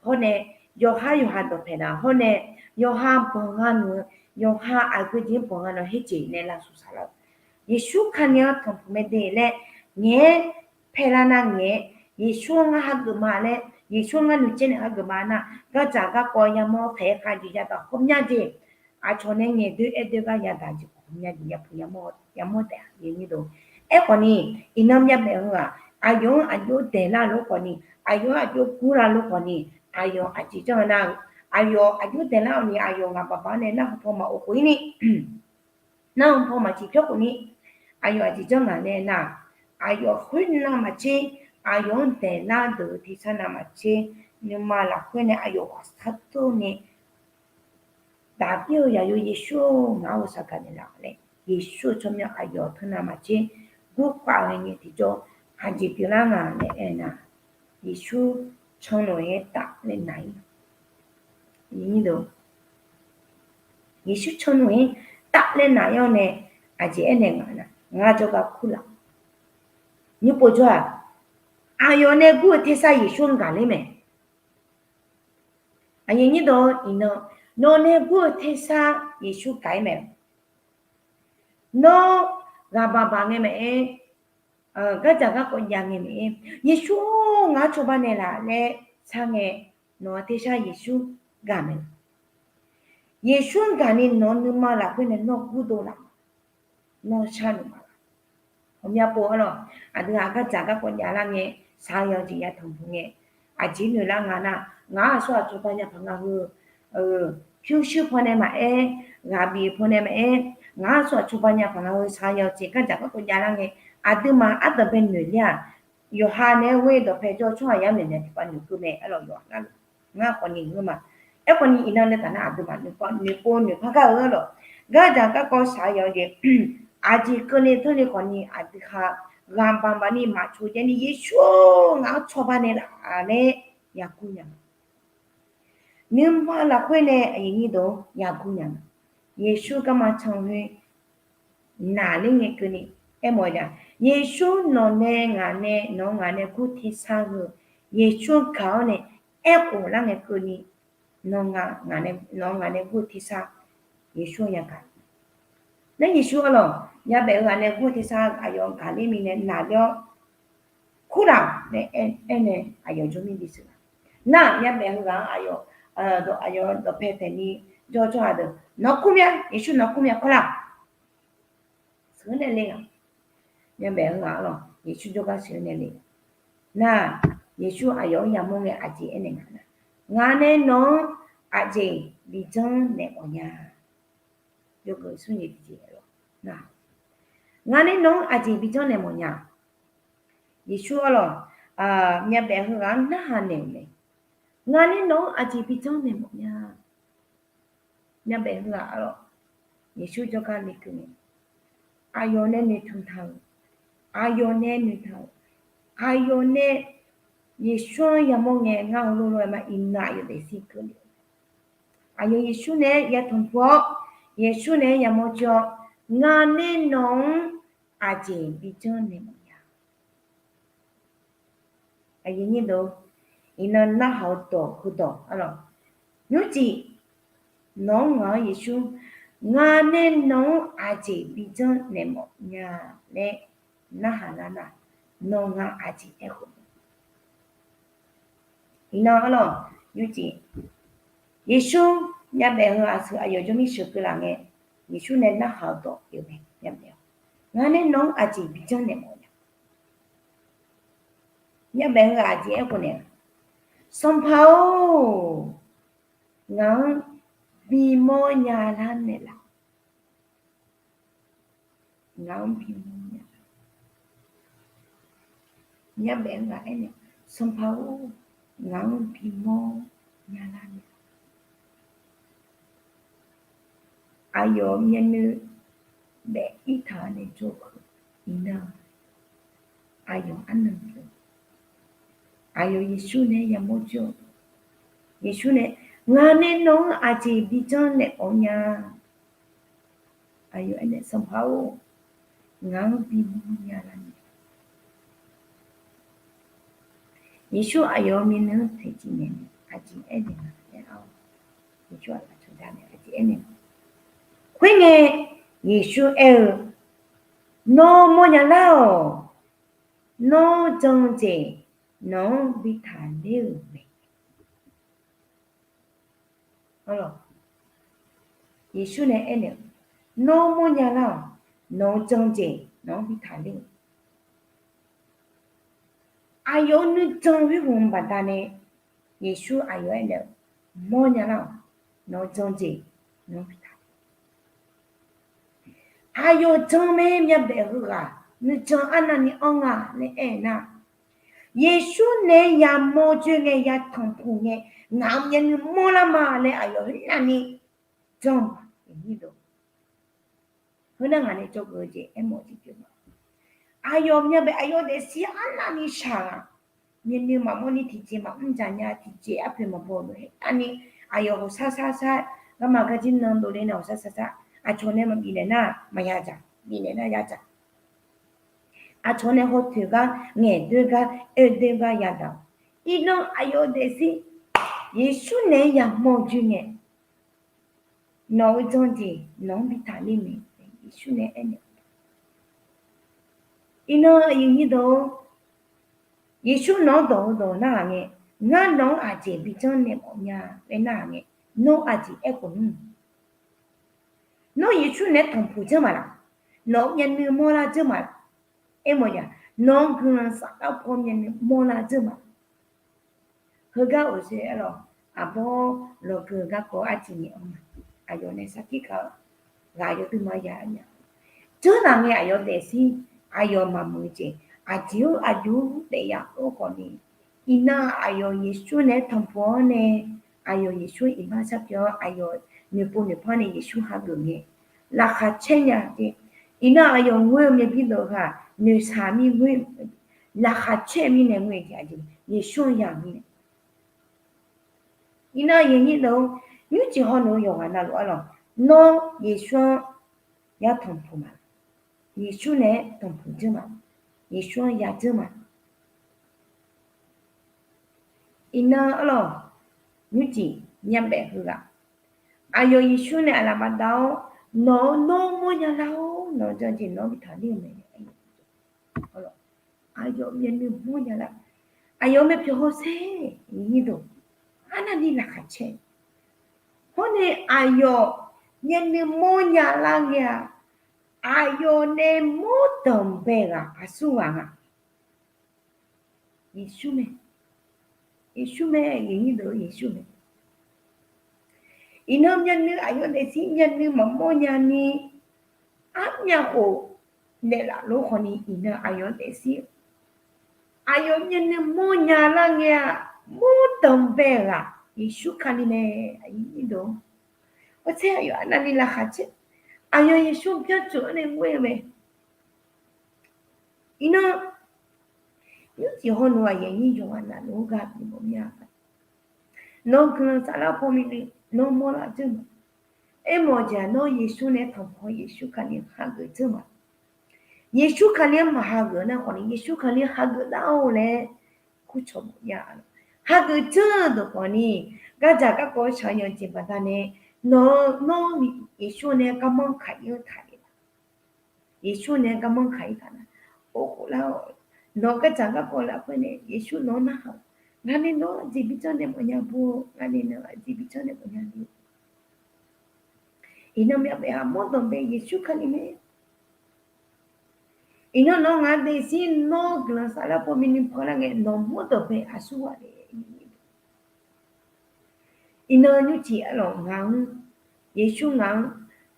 hawr nae, yawqhar yawqha dawqpaeq daq hawr nae, yawqha banq gha nmr-eu, yawqha aqgeu jeq-anr banq gha nmr-eu herjeq nae lavsuf saqlar-eu, Yeqsur Kali-anr tanqpuq mae de laer ngaeq-aer paelar nar ngaeq-aer, Yeqsur-anr ngar hageuf ma laer, Yeqsur-anr ngar noeqtsaev naeq hageuf ma nar, gardzaq garkawv yamawr khaeq-aer khav jeq yadaq ghawqmya jeq, aqcawq nae ngaeqdoer aer doer gar yadaq jeq khawf ghawqmya jeq yapuq yamawr taef-a. Aerkhawfni, iqnan Myavbaef-eu ghaq aqyawf-anr aqjox daeqlar lof khawfni, aqyawf-anr aqjox gurlar lof khawfni, aqyawf aqjeq janr-eu nar-eu, aqyawf aqjox daeqlar-awq ni aqyawf ngaq baqbaq-anr nae narhaq paw maq of khof-ir ni, narhaq paw maq ciqpyawr khof ni, aqyawf aqjeq janr ngaq nae nar, aqyawf khoer navmaqtser, aqyawf-anr daeqlar deuq-eu tersar navmaqtser, nuima lafkhoer nae aqyawf ghaq sar deur nae, Daqbir-euq zaqyo Yeqsur-or, ngaq-anr shaqgaq naeqlaf laer, Yeqsur-eu tsawrmyanr aqyawf teu navmaqtser gurkhav-eu ngae tiqjawr, aqjeq pyeuflar nga laer aernar, Yeqsur canluf-aer tafler na-ir. Yeqsur canluf-aer tafler na-ir-awr nae, aqjeq aernaeq nga nar, ngar jawrgar kurlaf. Nymr pov jawr-aq, aqyawf nae gur-eu tersar Yeqsur-anr gaqler mae. Aqyuif aqnyir dawq-eu iqnan, nawq nae gur-eu tersar Yeqsur gaq-ir mae. Nawr ghaq baqbaq ngae maqaer, gardzaq garkawv jav ngae maqaer, Yeqsur-or, ngaq-anr cawba naeqlaf laer sar ngae, nawq-eu tersar Yeqsur gaq mae. Yeqsur-anr gaqni nawq-eu nuima lafkhoer nae nawr gurdov laf, nawr sharnoeq ma laf. Ghawqmya pov arlawq, aqdui-aq gardzaq garkawv javlar ngae, shaq-eu yawqjeq yatanq buq ngae, aqjeq noeqlar nga nar, ngaq-anr aqsurghaq cawba nya paq nga heu, pyurshuir pawnae maqaer, ghaqbif pawnae maqaer, ngaq-anr aqsurghaq cawba nya paq nga heu shaq-eu yawqjeq gardzaq garkawv javlar ngae, aqduimaf ardanqbae noeq ler-aq, yawqha naeq-aer ghoer dawqpae jawr-eu tsawrhaq yar noeq naeq tiqpav noeqkeuv mae arlawq yawqha nar luf. Ngar khawfni ngeur ma. Aerkhawfni iqnan nae taf nar aqduimaf noeqpov noeqpar gar-eu arlawq, gardzaq garkawv shaq-eu yawqjeq, aqjeq keuvle teurle khawfni aqdui ha ghaq baqbaq ni maqcoq jav ni, Yeqsur-or, ngaq-anr cawba naeqlaf laer yagur nya ma. Nuima lafkhoer nae aqyuif aqnyir dawq yagur nya ma. Yeqsur garma can khoer naqler ngae keuvni, aermawf-eu ja, Yeqsur nawq nae ngaq nae nawq-eu ngaq nae gur tersar heu, Yeqsur-anr gaq-awr nae aerkhof lar ngae keuvni, nawq-eu ngaq nae gur-eu tersar Yeqsur-anr yagaq. Nar Yeqsur arlawq, Myavbaef-eu ghaq nae gur-eu tersar aqyawf gaqler mirnae naqler-awr kurlaf nae aernae aqyawf jawrmir bisheuq laf. Nar Myavbaef-eu ghaq-anr aqyawf, aqyawf dawqpae taeqni jawr tsawrhaq deuq nawq kur mya, Yeqsur nawq kur mya kawrlaf. Sheuq-aer nae le-aq, Myavbaef-eu ghaq arlawq, Yeqsur jawrgar sheuq-aer nae le. Nar, Yeqsur aqyawf-anr yamawr ngae aqjeq aernaeq nga nar, ngaq nae nawq-anr aqjeq bijanr naeq mawf nya. Yawgeuf smr jeq tiqjeq-a lawq. Ngaq nae nawq-anr aqjeq bijanr naeq mawf nya. Yeqsur arlawq, Myavbaef heughaq-anr narhaq naeq-euq mae. Ngaq nae nawq-anr aqjeq bijanr naeq mawf nya. Myavbaef heughaq arlawq, Yeqsur jawrgar lekeuv mae. Aqyawf nae noeqtmq taq-euq, aqyawf nae noeqtmq taq-euq, aqyawf nae Yeqsur-anr yamawr ngae ngar heulof lof-aer ma iqnan aqyawf daefzir keuvle-eu. Aqyawf Yeqsur naeq-aer yatanq puq-awr, Yeqsur naeq-aer yamawr jir-awr, ngaq nae nawq-anr aqjeq bijanr naeq mawf nya. Aqyuif aqnyir deuq, iqnan narhaq-eu dawq heudawq arlawq, nymrcif nawq-anr ngaq-anr Yeqsur, ngaq nae nawq-anr aqjeq bijanr naeq mawf nya laer narhaq lar nar, nawq ngaq aqjeq aerkhof Iqnan arlawq, nymrcif Yeqsur myavbaef heu aqsur aqyawf jawrmir sheuqkeuv laf ngae, Yeqsur nae narhaq-eu dawq pyeuf mae. Ngaq nae nawq-anr aqjeq bijanr naeq mawf nya. Myavbaef heu aqjeq aerkhof naeq, Sanqpaq-or, ngaq-anr bimawr nya lar naeqlaf. ngaq-anr bimawr nya. Myavbaef-eu ghaq aernaeq, Sanqpaq-or, ngaq-anr bimawr nya lar nya. Aqyawf myavnuiv baef-ir taq-eu nae jawr-eu iqnan, aqyawf arnan pyeuf. Aqyawf Yeqsur nae yamawr jawr-eu. Yeqsur nae, Ngaq nae nawq-anr aqjeq bijanr naeq-awr nya. Aqyawf aernaeq, Sanqpaq-or, ngaq-anr bimawr nya lar nya. Yeqsur aqyawf-eu myavnuiv-anr toeqciv naeq-aer, aqjeq aernaeq nga laer-awr, Yeqsur aqlaf cawqja nae aqjeq aernaeq. Khoerngae, Yeqsur aer-eu, Nawr mawrnya lar-awq. Nawr jan-eu jeq nawq-anr bi taqler-euq mae. Yeqsur nae aernaeq, Nawr mawrnya lar-awq. Nawq-eu jan-eu jeq nawq-anr bi taqler-euq. Aqyawf-euq nuijan khoerghaq baqdanae, Yeqsur aqyawf aernaeq-eu, Mawrnya lar-awq. Nawq-eu jan-eu jeq nawq-anr bi taqler. Aqyawf jan mae, myavbaef heughaq nuijan arnavni anr nga laer aer-eu nar, Yeqsur naeq-aer yamawr joer ngae, ya tanqpuq ngae, ngaq-euq myavnuiv mawrlar ma laer aqyawf khoernav ni jan-eu ma. Heunar ngaq nae jawrgeuf-eu jeq aermawf-eu jeq pyeuf ma. Aqyawf myavbaef aqyawf daefzir arnavni shaq-aq, myavnuiv maqmawr ni tiqjeq maqmr dzaq nya, tiqjeq arpoeq maqbaw-eu lof-aer arni, aqyawf ghawqshar shar shar, garma garjir nan dovle nae ghawqshar shar shar, aqcawq nae maqbifnaeq nar maqya dzaq, bifnaeq nar ya dzaq. Aqcawq nae hawtoeq gar, ngaeqdoer gar, oedoer gar yadaq-awq. Iqnan aqyawf daefzir Yeqsur naeq-aer yamawr joer ngae, nawq-eu jan-eu jeq nawq-anr bi taqler mae. Yeqsur nae aernaeq, Iqnan aqyuif nyir deuq-or, Yeqsur nawq-anr dawq-eu dawq narhaq ngae, Ngar nawq-anr aqjeq bijanr naeq mawf nya laer narhaq ngae, nawr aqjeq aerkhof nmr? Nawr Yeqsur naeq-aer tanqpuq dzeur ma laq? Nawq-eu myavnuiv mawrlar dzeur ma laq? Aermawf-eu jeq, nawq-anr guiqlanq saflar paw myavnuiv mawrlar dzeur ma laq? Heugar oqshoe aerlawq, aqbawr lawqgeu-eu garkawv arciv ni anr ma. Aqyawf nae sarkir kaq-eu ghaq yawduima ya nya. Dzeurlaf ngae aqyawf daefzir, aqyawf maqmuiq-eu jeq, aqjeq-or aqjox-or taef ya-or khawfni, iqnan aqyawf Yeqsur naeq-aer tanqpuq-awr nae, aqyawf Yeqsur iqbax sarpyawr-awr, aqyawf noeqpov noeqpar nae Yeqsur hageuf ngae, laqkhaq caer nya jeq. Iqnan aqyawf ngoer-eu myavbir deuq ghaq noeqshaq mir ngoer, laqkhaq caer mirnae ngoer jeq aqjeq Yeqsur-anr ya mirnae. Iqnan aqyuif nyir deuq-or, nymrcif hawneuq-eu yawqghaq navluf arlawq, nawr Yeqsur-anr ya tanqpuq ma, Yeqsur naeq-aer tanqpuq dzeur ma, Yeqsur-anr ya dzeur ma. Iqnan arlawq, nymrcif myavbaef heughaq, aqyawf Yeqsur nae aqlaf baqda-awr, nawq-eu nawr mawrnya lar-or, nawq-eu jan-eu jeq nawq-anr bi taqler-eu mae. Aqyawf myavnuiv mawrnya lar, aqyawf-eu myavpyawq hawsher, aqyuif nyir deuq, arnavni laqkhaq caer. Hawr nae aqyawf myavnuiv mawrnya lar ngae-aq, aqyawf nae mawr danqbae ghaq aqsur ghaq nga. Yeqsur mae, Yeqsur mae, aqyuif nyir deuq, Yeqsur mae. Iqnan myavnuiv aqyawf daefzir myavnuiv maqmawr nyani, armyav khof naeqlaf lof khawfni iqnan aqyawf daefzir aqyawf myavnuiv mawrnya lar ngae-aq, mawr danqbae ghaq Yeqsur Kali mae, aqyuif nyir deuq. Hawsher aqyawf arnavni laqkhaq caer, aqyawf Yeqsur byancoq-anr nae ngoer-eu mae. Iqnan nymrcif hawneuq aqyuif nyir yawqghaq navluf-eu gar bimawr mya, nawq-eu guiqlanq saflar paw mirnae nawr mawrlar dzeur ma. Aermawf-eu jeq-aq, nawr Yeqsur nae tanqpuq-awr Yeqsur Kali hageuf dzeur ma. Yeqsur Kali-anr maqhageuf nar khawfni, Yeqsur Kali hageuf lar-awq laer kurcawq mawf ya. Hageuf dzeur-eu deuq khawfni, gardzaq garkawv shaqyanq jeq baqdanae, nawq-eu nawr Yeqsur nae garmanr kaq-ir-anr taqlef-a. Yeqsur nae garmanr kaq-ir taq nar, or khoflar-awq. Nawq-eu gardzaq garkawv lafkhoer nae Yeqsur nawq-anr narhaq, ngaq nae nawq-anr aqjeq bijanr nae mawfnya bur-eu, ngaq nae nawq-anr aqjeq bijanr nae mawfnya bur-eu. Iqnan myavbaef-aq mawr danqbae Yeqsur Kali mae. Iqnan nawq-eu ngaq daefzir nawr guiqlanq saflar paw mirnae panlar ngae nawq mawr danqbae aqsur ghaq le. Iqnan nymrcif arlawq ngaq-anr, Yeqsur ngaq-anr,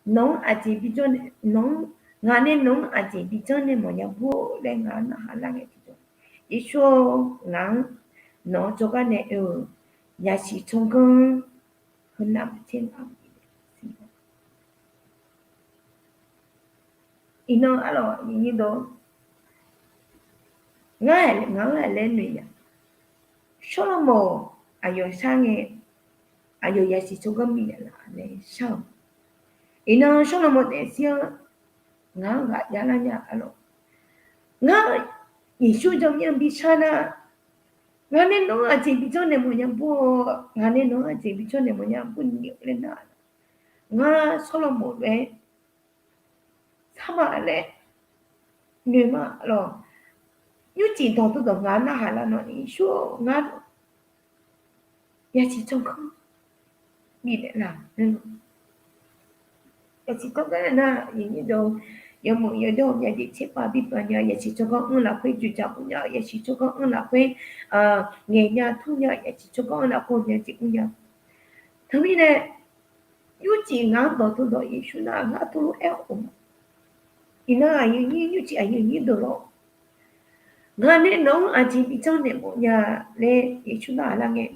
nawq-anr aqjeq bijanr nae, nawq-anr Ngaq nae nawq-anr aqjeq bi janrnaeq mawfnya bur-or laer ngaq-anr narhaq lar ngae tiqjawr, Yeqsur-or, ngaq-anr nawq-anr jawrgar nae oe-euq yasiq tsawrganr heunav maqtser ngaq-anr bif-a. Iqnan arlawq, ngar ngaq-anr laer noeq ya, Sawrlaqmawq aqyawf shar ngae, aqyawf yasiq tsawrganr bif naeqlaf nae shar-awq. Iqnan Sawrlaqmawq daefzir-anr ngaq-anr ghaq javlar nya arlawq. Ngar Yeqsur jawrmir-anr bi shar nar, ngaq nae nawq-anr aqjeq bi janrnaeq mawfnya bur-or, ngaq nae nawq-anr aqjeq bi janrnaeq mawfnya bur ni laer nar, ngar Sawrlaqmawq lof-aer sar ma laer noeq ma lawq. Nymrcif dawq tawrdawq ngaq-anr narhaq lar nawq, Yeqsur-or, ngar yasiq tsawrganr bif naeqlaf. Yasiq tsawrganr nar, yawmuiq yawdawr ghawqmya jeq tserpav bi baq nya, yasiq tsawrganr anr lafkhoer joeqjaq mr nya, yasiq tsawrganr anr lafkhoer ngaeq nya tur nya, yasiq tsawrganr anr lafkhoer ghawqmya jeq mr nya. Teumirnae nymrcif ngaq-anr dawq tawrdawq Yeqsur nar, ngar tov lof-aer khof ma. Iqnan aqyuif nyir, nymrcif aqyuif nyir deuq lawr, ngaq nae nawq-anr aqjeq bi janrnaeq mawfnya laer Yeqsur narhaq lar ngae,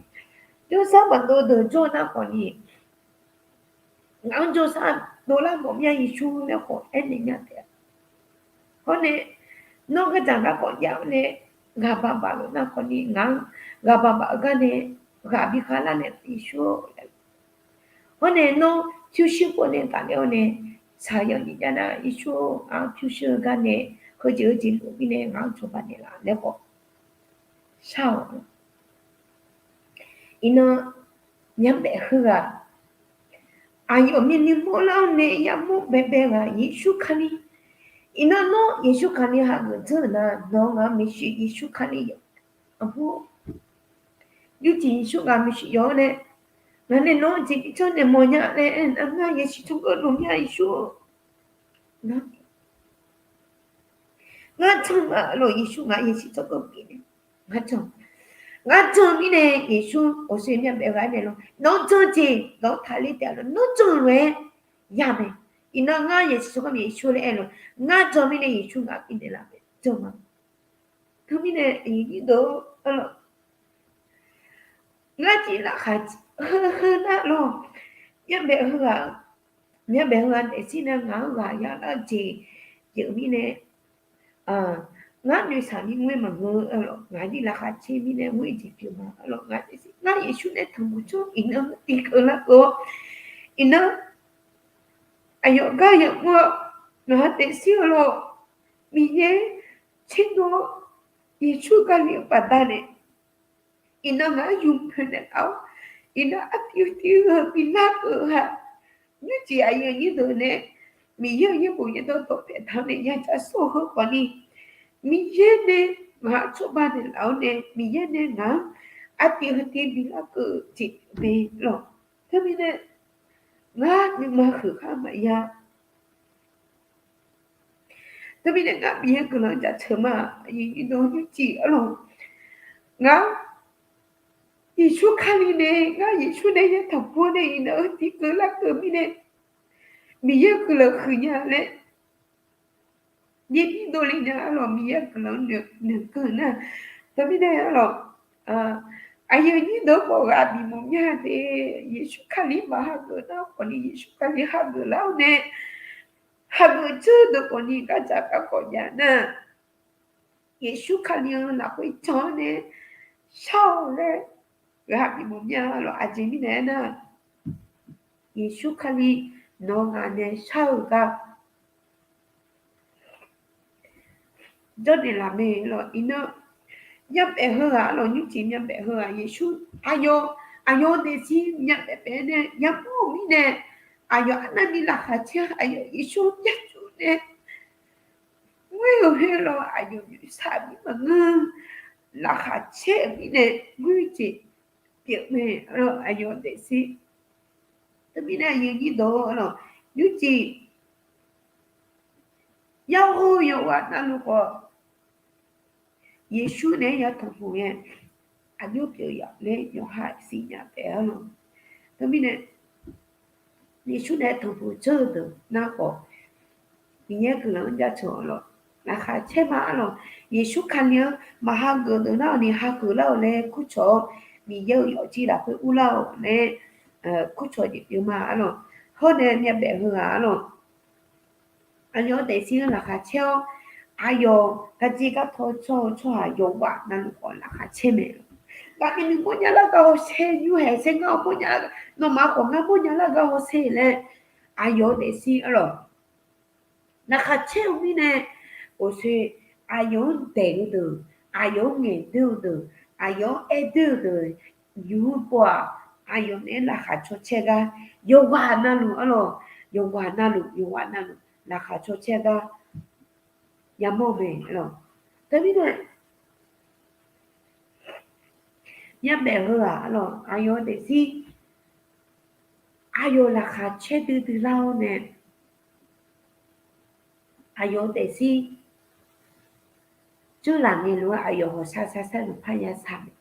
jawrsar maqdov deuq jawr nar khawf ni, ngaq-anr jawrsar dovlar mawf mya Yeqsur laer khawf aernaeq nya taef-a. Hawr nae, nawr gardzaq garkawv jav-awr nae ghaq baq baq luf nar khawf ni, ngaq-anr ghaq baq baq-eu gar nae ghaq bi khavlar nae Yeqsur-or, hawr nae nawr pyurshuir pov nae gaqler-awr nae shaqyanq nyiq jav nar, Yeqsur-or, ngaq-anr pyurshuir-eu gar nae heujeq heujeq lof-aer mirnae ngaq-anr cawba naeqlaf laer khawf shar-awq. Iqnan, myavbaef heughaq, aqyawf myavnuiv mawrlar-awr nae yamawr baebae ghaq Yeqsur Kali. Iqnan nawr Yeqsur Kali hageuf dzeur-euq nar, nawq-eu ngaq-anr maeqshi Yeqsur Kali yawf. Aqbur, nymrcif Yeqsur ngaq-anr maeqshi yawf-awr nae, ngaq nae nawq-anr jeq bi janrnaeq mawfnya laer aernar, ngar yasiq tsawrganr dov mya Yeqsur-or. Ngar jan ma lawq, Yeqsur ngaq yasiq tsawrganr bif nae, ngar jan. Ngar jan-eu mirnae Yeqsur, awqshoe myavbaef ghaq-aer naeq lawr, nawr jan jeq nawq-anr taqler taef-a lawr, nawr jan lof-aer ya mae. Iqnan ngar yasiq tsawrganr bif Yeqsur laer aer lawr, ngar jan mirnae Yeqsur ngaq bifnaeq laf mae, jan ma. Teumirnae aqyuif nyir deuq-or, ngar jeq laqkhaq heu heu nar lawr, myavbaef heughaq, myavbaef heughaq daefzir nae ngaq-anr ghaq javlar-eu jeq pyeuf mirnae, ngar noeqshaq ni ngoer maqngeur-eu lawq, ngaq jeq laqkhaq caer mirnae ngoer jeq pyeuf ma lawq, ngar Yeqsur nae tanqpuq tsawr iqnan tiqkeuv larkeuv-awr, iqnan aqyawf gar yamawr-awr, ngaq-anr daefzir-eu lawr, Miqyaer tserdov-awr, Yeqsur Kali-anr baqdanae, iqnan ngaq-anr yur poeqnaeq laf-awr, iqnan artiv tiv-eu bi larkeuv-aq, nymrcif aqyuif aqnyir deuq nae Miqyaer-euq yaerbof yaerdawr dawqpae taq-awr nae yaja sawr-eu heu khawfni, Miqyaer nae ngaq-anr cawba naeq laf-awr nae, Miqyaer nae ngaq-anr artiv heu tiv bi larkeuv jeq mae lawq. Teumirnae, ngar nuima huiq khar maqya. Teumirnae ngar Miqyaer guiqlanq jaceuq ma, aqyuif nyir deuq nymrcif arlawq. Ngar Yeqsur Kali nae, ngar Yeqsur nae yatanqpuq nae iqnan-eu tiqkeuv larkeuv mirnae, Miqyaer guiqlanq huiqnya laer, yaerbir dovle nya arlawq, Miqyaer guiqlanq noeqkeuv nar. Teumirnae arlawq, aqyuif nyir deuq khawf ghaq bif mawf mya de. Yeqsur Kali maq hageuf nar khawfni, Yeqsur Kali hageuf lar-awr nae, hageuf dzeur deuq khawfni gardzaq garkawv jav nar, Yeqsur Kali-anr lafkhoer jan-awr nae shar-awq laer ghaq bif mawf mya lawq. Aqjeq mirnae aernar, Yeqsur Kali nawq-eu ngaq nae shar-eu gar jawrnaeq laf mae lawq. Iqnan, myavbaef heughaq lawq, nymrcif myavbaef heughaq Yeqsur, aqyawf, aqyawf daefzir myavbaef baef nae yamawr-eu mirnae, aqyawf arnavni laqkhaq caer, aqyawf Yeqsur-anr jav tsuf nae ngoer-euq khoer lawq, aqyawf noeqshaq mir maqngeur, laqkhaq caer-euq mirnae ngoer-eu jeq pyeuf mae lawq, aqyawf daefzir. Teumirnae aqyuif nyir deuq-or lawq, nymrcif yarghov yawqghaq navluf khawf, Yeqsur naeq-aer yatanqpuq ngae, aqjox pyeuf yaf laer yawqha siqnya taef-a lawq. Teumirnae, Yeqsur naeq-aer tanqpuq dzeur-eu deuq nar khawf, Miqyaer guiqlanq-anr jaceuq-awq lawq. Laqkhaq caer ma arlawq. Yeqsur Kali-anr maqhageuf deuq nar-awq ni hageuf lar-awq laer kurcawq-awr, Miqyaer-euq yawfjir lafkhoer urlar-awq laer kurcawq jeq pyeuf ma arlawq. Hawr nae myavbaef heughaq arlawq. Aqyawf-anr daefzir-anr laqkhaq caer-awr, aqyawf garjir gartaw tsawr-eu tsawrhaq yawqghaq navluf khawf laqkhaq caer mae. Ngaq ni mawrnya lar gar hawsher, nymrhaeq saer ngar-awr mawrnya lar gar, nawmaf khawf ngar mawrnya lar gar hawsher laer, aqyawf-anr daefzir arlawq. Laqkhaq caer-eu mirnae, oqsoe, aqyawf-anr daeq-eu deuq, aqyawf-anr ngaeqdoer-eu deuq, aqyawf-anr aerdoer-eu deuq, yur pov-aq, aqyawf naeq-aer laqkhaq caw caer gar, yawqghaq navluf arlawq, yawqghaq navluf, yawqghaq navluf laqkhaq caw caer gar yamawr-eu mae arlawq. Teumirnae myavbaef heughaq arlawq, aqyawf-anr daefzir, aqyawf laqkhaq caer duidui lar-awr nae, aqyawf-euq daefzir, dzeurlaf ngae lof-aer aqyawf hawqshar shar sar luf par ya saq mae.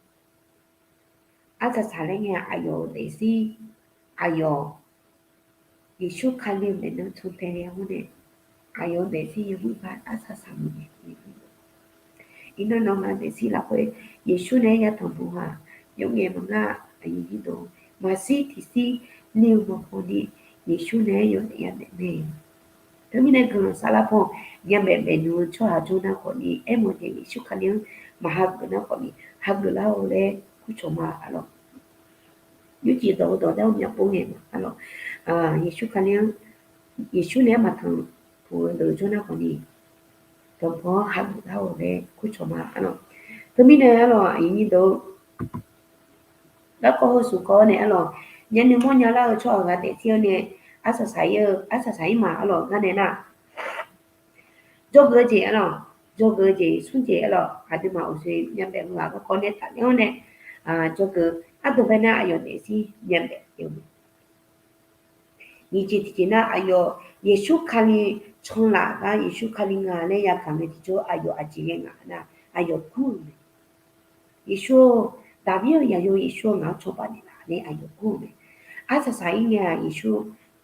Arsaq saq laer ngae aqyawf-euq daefzir, aqyawf Yeqsur Kali-euq maeqnan cantae ghae-awr nae, aqyawf-euq daefzir yawmuiq par arsaq saq muiq mae. Iqnan nawq ngaq daefzir lafkhoer Yeqsur naeq-aer yatanq buq-aq, yawf ngaeq maqngar, aqyuif nyir deuq, maqshir tiqshir ni-eu maqhaw ni, Yeqsur naeq-aer yawdaef yadaef mae. Teumirnae guiqlanq saflar paw myavbaef baefnmq-eu tsawrhaq jawr nar khawf ni, aermawf jeq Yeqsur Kali-anr maqhageuf nar khawf ni, hageuf lar-awq laer kurcawq ma arlawq. Nymrcif dawq-eu dawq dar-eu myavpov ngae ma arlawq. Yeqsur Kali-anr, Yeqsur naeq-aer maqtanq puq-eu deuq jawr nar khawf ni, tanqpuq-anr hageuf lar-awq laer kurcawq ma arlawq. Teumirnae arlawq, aqyuif nyir deuq, garkawv heu smq kawv-awr nae arlawq, myavnuiv mawrnya lar-eu tsawrhaq ghaq daefzir-awr nae, arsaq saq-ir-eu, arsaq saq-ir ma arlawq. Ngar nae nar, dzawgeuf-eu jeq arlawq, dzawgeuf-eu jeq smr jeq arlawq, aqduimaf uqshoe myavbaef-eu ghaq garkawv nae tafler-awr nae, dzawgeuf ardov bae nar aqyawf daefzir myavbaef-eu Nyiq jeq tiqjeq nar, aqyawf Yeqsur Kali canlaf gar Yeqsur Kali nga laer yagaq ngae tiqjawr, aqyawf aqjeq ghae ngaq nar, aqyawf gur-euq mae. Yeqsur-or, Daqbir-euq yaqyo Yeqsur-or, ngaq-anr cawba naeqlaf laer aqyawf gur-euq mae. Arsaq saq-ir ngae-aq, Yeqsur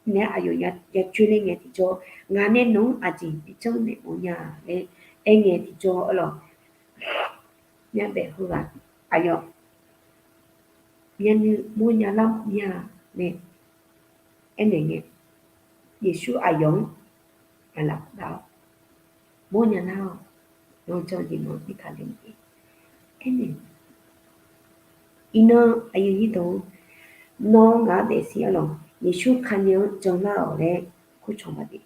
naeq-aer aqyawf yacoer ler ngae tiqjawr, ngaq nae nawq-anr aqjeq bijanr naeq mawf nya laer aer ngae tiqjawr arlawq. Myavbaef heughaq aqyawf myavnuiv mawrnya lar mawf mir-a laer aernaeq ngae, Yeqsur aqyawf-anr aqlaf dav-awr, mawrnya lar-awq, nawr janr jeq nawr mirkaq le-eu jeq aernaeq. Iqnan aqyuif nyir deuq-or, nawr ngaq-anr daefzir arlawq, Yeqsur Kali-anr janlar-awq laer kurcawq ma de.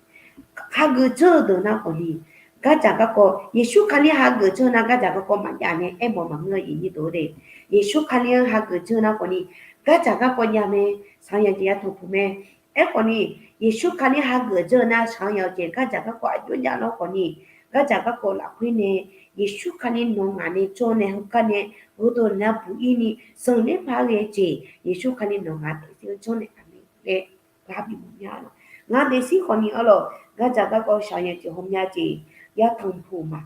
Hageuf dzeur-eu deuq nar khawf ni, gardzaq garkawv, Yeqsur Kali hageuf dzeur nar gardzaq garkawv maqjav nae aermawf maqngeur-a, aqyuif nyir deuq-or de. Yeqsur Kali-anr hageuf dzeur nar khawf ni, gardzaq garkawv jav mae, shaqyaq jeq yatanq puq mae. Aerkhawf ni, Yeqsur Kali hageuf dzeur nar shaqyaq jeq gardzaq garkawv aqjox jav lawr khawf ni, gardzaq garkawv lafkhoer nae, Yeqsur Kali nawq ngaq nae jawr nae heugar nae, gheudov nar buq-ir ni zanqler paq ghae jeq, Yeqsur Kali nawq ngaq daefzir-anr janrnaeq ghaq mae laer gar bimawf nya lawq. Ngaq daefzir khawf ni arlawq, gardzaq garkawv shaqyaq jeq hawmya jeq yatanq puq ma.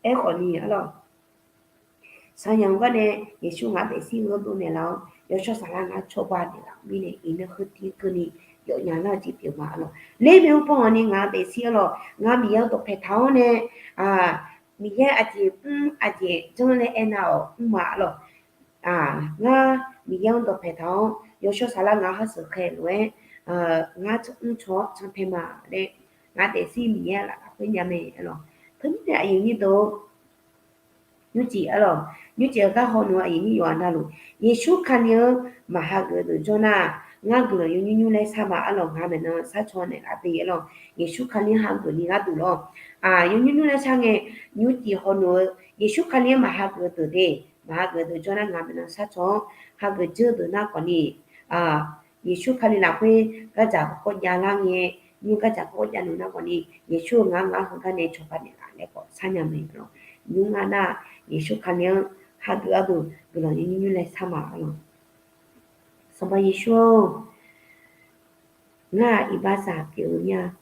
Aerkhawf ni arlawq, shaqyaq-anr gar nae Yeqsur ngaq daefzir-anr dovnaeq laf-awr, yawshawr saflar ngar cawba naeqlaf-eu mirnae, iqnan heutiv keuvni yawfnya lar-eu jeq pyeuf ma arlawq. Ler mae-eu pawhawq ni ngaq daefzir arlawq, ngar Miqyaer-anr dawqpae taq-awr nae, Miqyaer aqjeq mr aqjeq janr laer aernar-awq mr ma arlawq. Ngar Miqyaer-anr dawqpae taq-awr yawshawr saflar ngar harseuq khaeq lof-aer, ngar mr caw-awr cantae ma laer ngaq daefzir Miqyaer lafkhoer nya mae arlawq. Teumirnae aqyuif nyir deuq-or, nymrcif arlawq, nymrcif-eu gar haw nmr-eu aqyuif nyir yawqha navluf, Yeqsur Kali-anr maqhageuf deuq jawr nar, ngar guiqlanq yawnymr nymr laer shar ma arlawq, ngar maeqnan sharcaw naeqlaf de arlawq. Yeqsur Kali-anr hageuf ni gharduq lawr, yawnymr nymr laer shar ngae, nymrcif haw nmr-eu Yeqsur Kali-anr maqhageuf deuq de, maqhageuf deuq jawr nar ngar maeqnan sharcaw-awr, hageuf dzeur deuq nar khawf ni, Yeqsur Kali lafkhoer gardzaq garkawv javlar ngae, nymr gardzaq garkawv javnmr nar khawf ni, Yeqsur-eu ngar ngar heugar nae cawba naeqlaf laer khawf sharnya mae arlawq. Nymr ngar nar, Yeqsur Kali-anr hageuf gharduq guiqlanq yawnymr nymr laer shar ma arlawq. Sanqpaq Yeqsur-or, ngar-aq iqbaxzaq pyeuf-eu mir-a.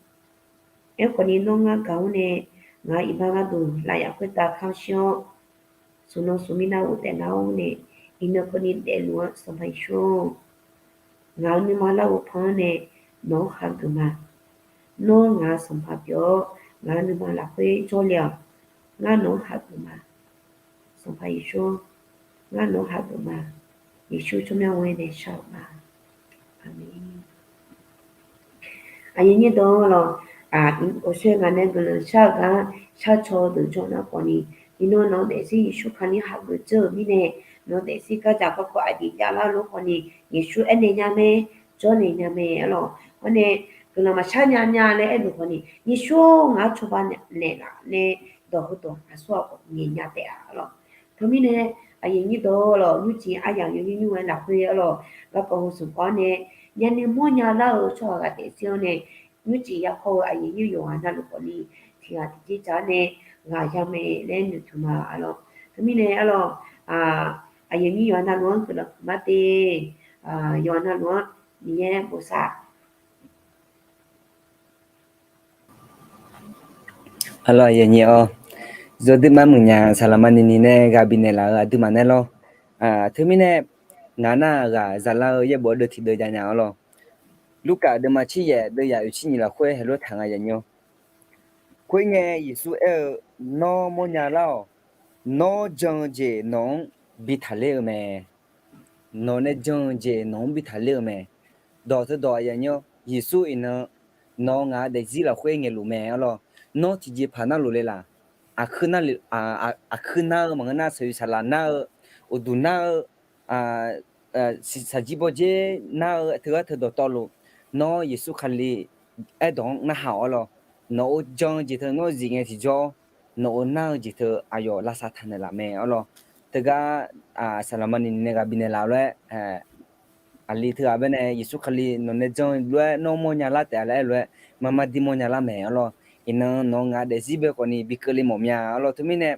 Aerkhawf ni nawr ngar gaq-awr nae, ngaq-euq iqbax gharduq lafyaf khoertav kamr shir-awr, smq nan smq mirnav ghofdaef lar-awr nae, iqnan keuvni daefluf-anr Sanqpaq Yeqsur-or, ngaq-euq nuima larghov pan-anr nae nawq-anr hageuf ma. Nawr ngaq-euq Sanqpaq pyeuf-awr, ngaq-euq nuima lafkhoer jawrle-awq. Ngar nawq-anr hageuf ma. Sanqpaq Yeqsur, ngar nawq-anr hageuf ma. Yeqsur tsawrmyanr ghoer nae shar-euq ma. Aqmeq. Aqyuif nyir deuq-anr lawq, aqshoe ngaq nae guiqlanq shar-eu gar sharcaw deuq jawr nar khawfni, iqnan nawq-eu daefzir Yeqsur Kali hageuf dzeur-euq mirnae, nawq-eu daefzir gardzaq garkawv aqjeq javlar lof khawfni, Yeqsur aernaeq nya mae, jawrnaeq nya mae arlawq. Hawr nae guiqlanq maqshar nya nya laer aerluf khawfni, Yeqsur-or, ngaq-anr cawba naeqlaf nae dawq heudawq aqsur ghaq khawf ngaeq nya taef-a arlawq. Teumirnae aqyuif nyir deuq-anr lawq, nymrcif aryamq yawnyir nymr-aer lafkhoer arlawq, garkawv heu smq kawv-anr nae myavnuiv mawrnya lar-eu tsawrhaq ghaq daefzir-anr nae, nymrcif yarkhawr-eu aqyuif nyir yawqghaq navluf khawfni, tiq ghaq tiqjeq dzaq-anr nae ghaq ya mae laer noeqtmq ma arlawq. Teumirnae arlawq, aqyuif nyir yawqghaq navluf-anr guiqlanq huiqma de. Yawqghaq navluf-anr Miqyaer bosav Arlawq, aqyuif nyir-awr, zawduirma muiqnya saqlaqma nini nae ghaq bifnaeq laf-euq aqduimaf nae lawr. Teumirnae ngaq nar-aq ghaq zalar-eu yaerbof deuv tiq deuv jav nya arlawq. Lurkaf deuvma tser yaef deuv yaf oeq tser nyiq lafkhoer heulof taq nga yaf nyir-awr. Khoerngae Yeqsur aer-eu, Nawr mawrnya lar-awq. Nawr jan-eu jeq nawq-anr bi taqler-eu mae. Nawq nae jan-eu jeq nawq-anr bi taqler-eu mae. Dawq teudawq aqyuif nyir-awr, Yeqsur iqnan nawq-eu ngaq-eu daefzir lafkhoer ngaeqluf mae arlawq. Nawr tiqjeqpaq narluf le laq? Aqkuir nar-eu maqngeur nar, saqyuif saqlaq nar-eu, uqduq nar-eu, saqjir bawrjer nar-eu, teugar teudawq tawvluf, nawr Yeqsur Kali aerdawq-anr narhaq-awq arlawq. Nawq-eu jan-eu jeq teu nawr zif ngae tiqjawr, nawq-eu nar-eu jeq teu aqyawf lavsav taqnaeq laf mae arlawq. Teugar saqlaqma nini nae ghaq bifnaeq laf lof-aer, aqli teughaq baenae Yeqsur Kali nawq nae jan-eu lof-aer nawr mawrnya lar taef-a laer aer lof-aer, marmar dir mawrnya lar mae arlawq. Iqnan nawq-eu ngaq daefzir bae khawfni bi keuvle mawf mya arlawq. Teumirnae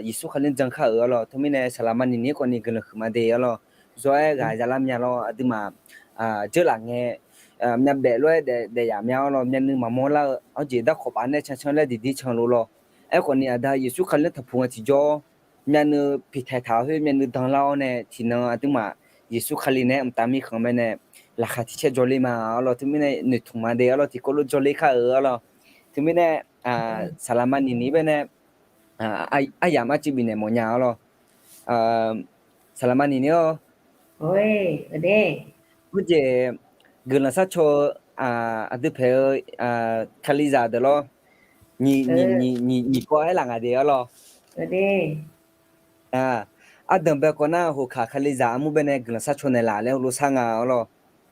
Yeqsur Kali jan kar-euq arlawq. Teumirnae saqlaqma nini khawfni guiqlanq huiqma de arlawq. Zawr-aer ghaq zalar mya lawr aqduimaf jeurlaf ngae, myavbaef lof-aer daef yaf mya arlawq. Myavnuiv maqmawr lar-eu awr jeq darkawq paf nae cancan laer diqdir can lof lawr. Aerkhawfni aqda Yeqsur Kali-anr taqpuq nga tiqjawr, myavnuiv piqtaeq taq-awr khoer myavnuiv danlar-awr nae tiqnan aqduimaf Yeqsur Kali nae-aer mqtav mirkhanq mae nae laqkhaq tiq caer jawrler ma arlawq. Teumirnae noeqtmq ma de arlawq. Tiqkawv lof jawrler kar-euq arlawq. Teumirnae saqlaqma nini baenae aryamq arcuiv bifnaeq mawf nya arlawq. Saqlaqma nini-awr, hawr jeq guiqlanq sharcaw-eu aqdui paeq-eu Kalizaq deuq lawr, nyiq kawv aerlaf nga de arlawq. Ardanq bae kawv nar, hoqkaq Kalizaq armur baenae guiqlanq sharcaw naeqlaf laer heulof shar nga arlawq.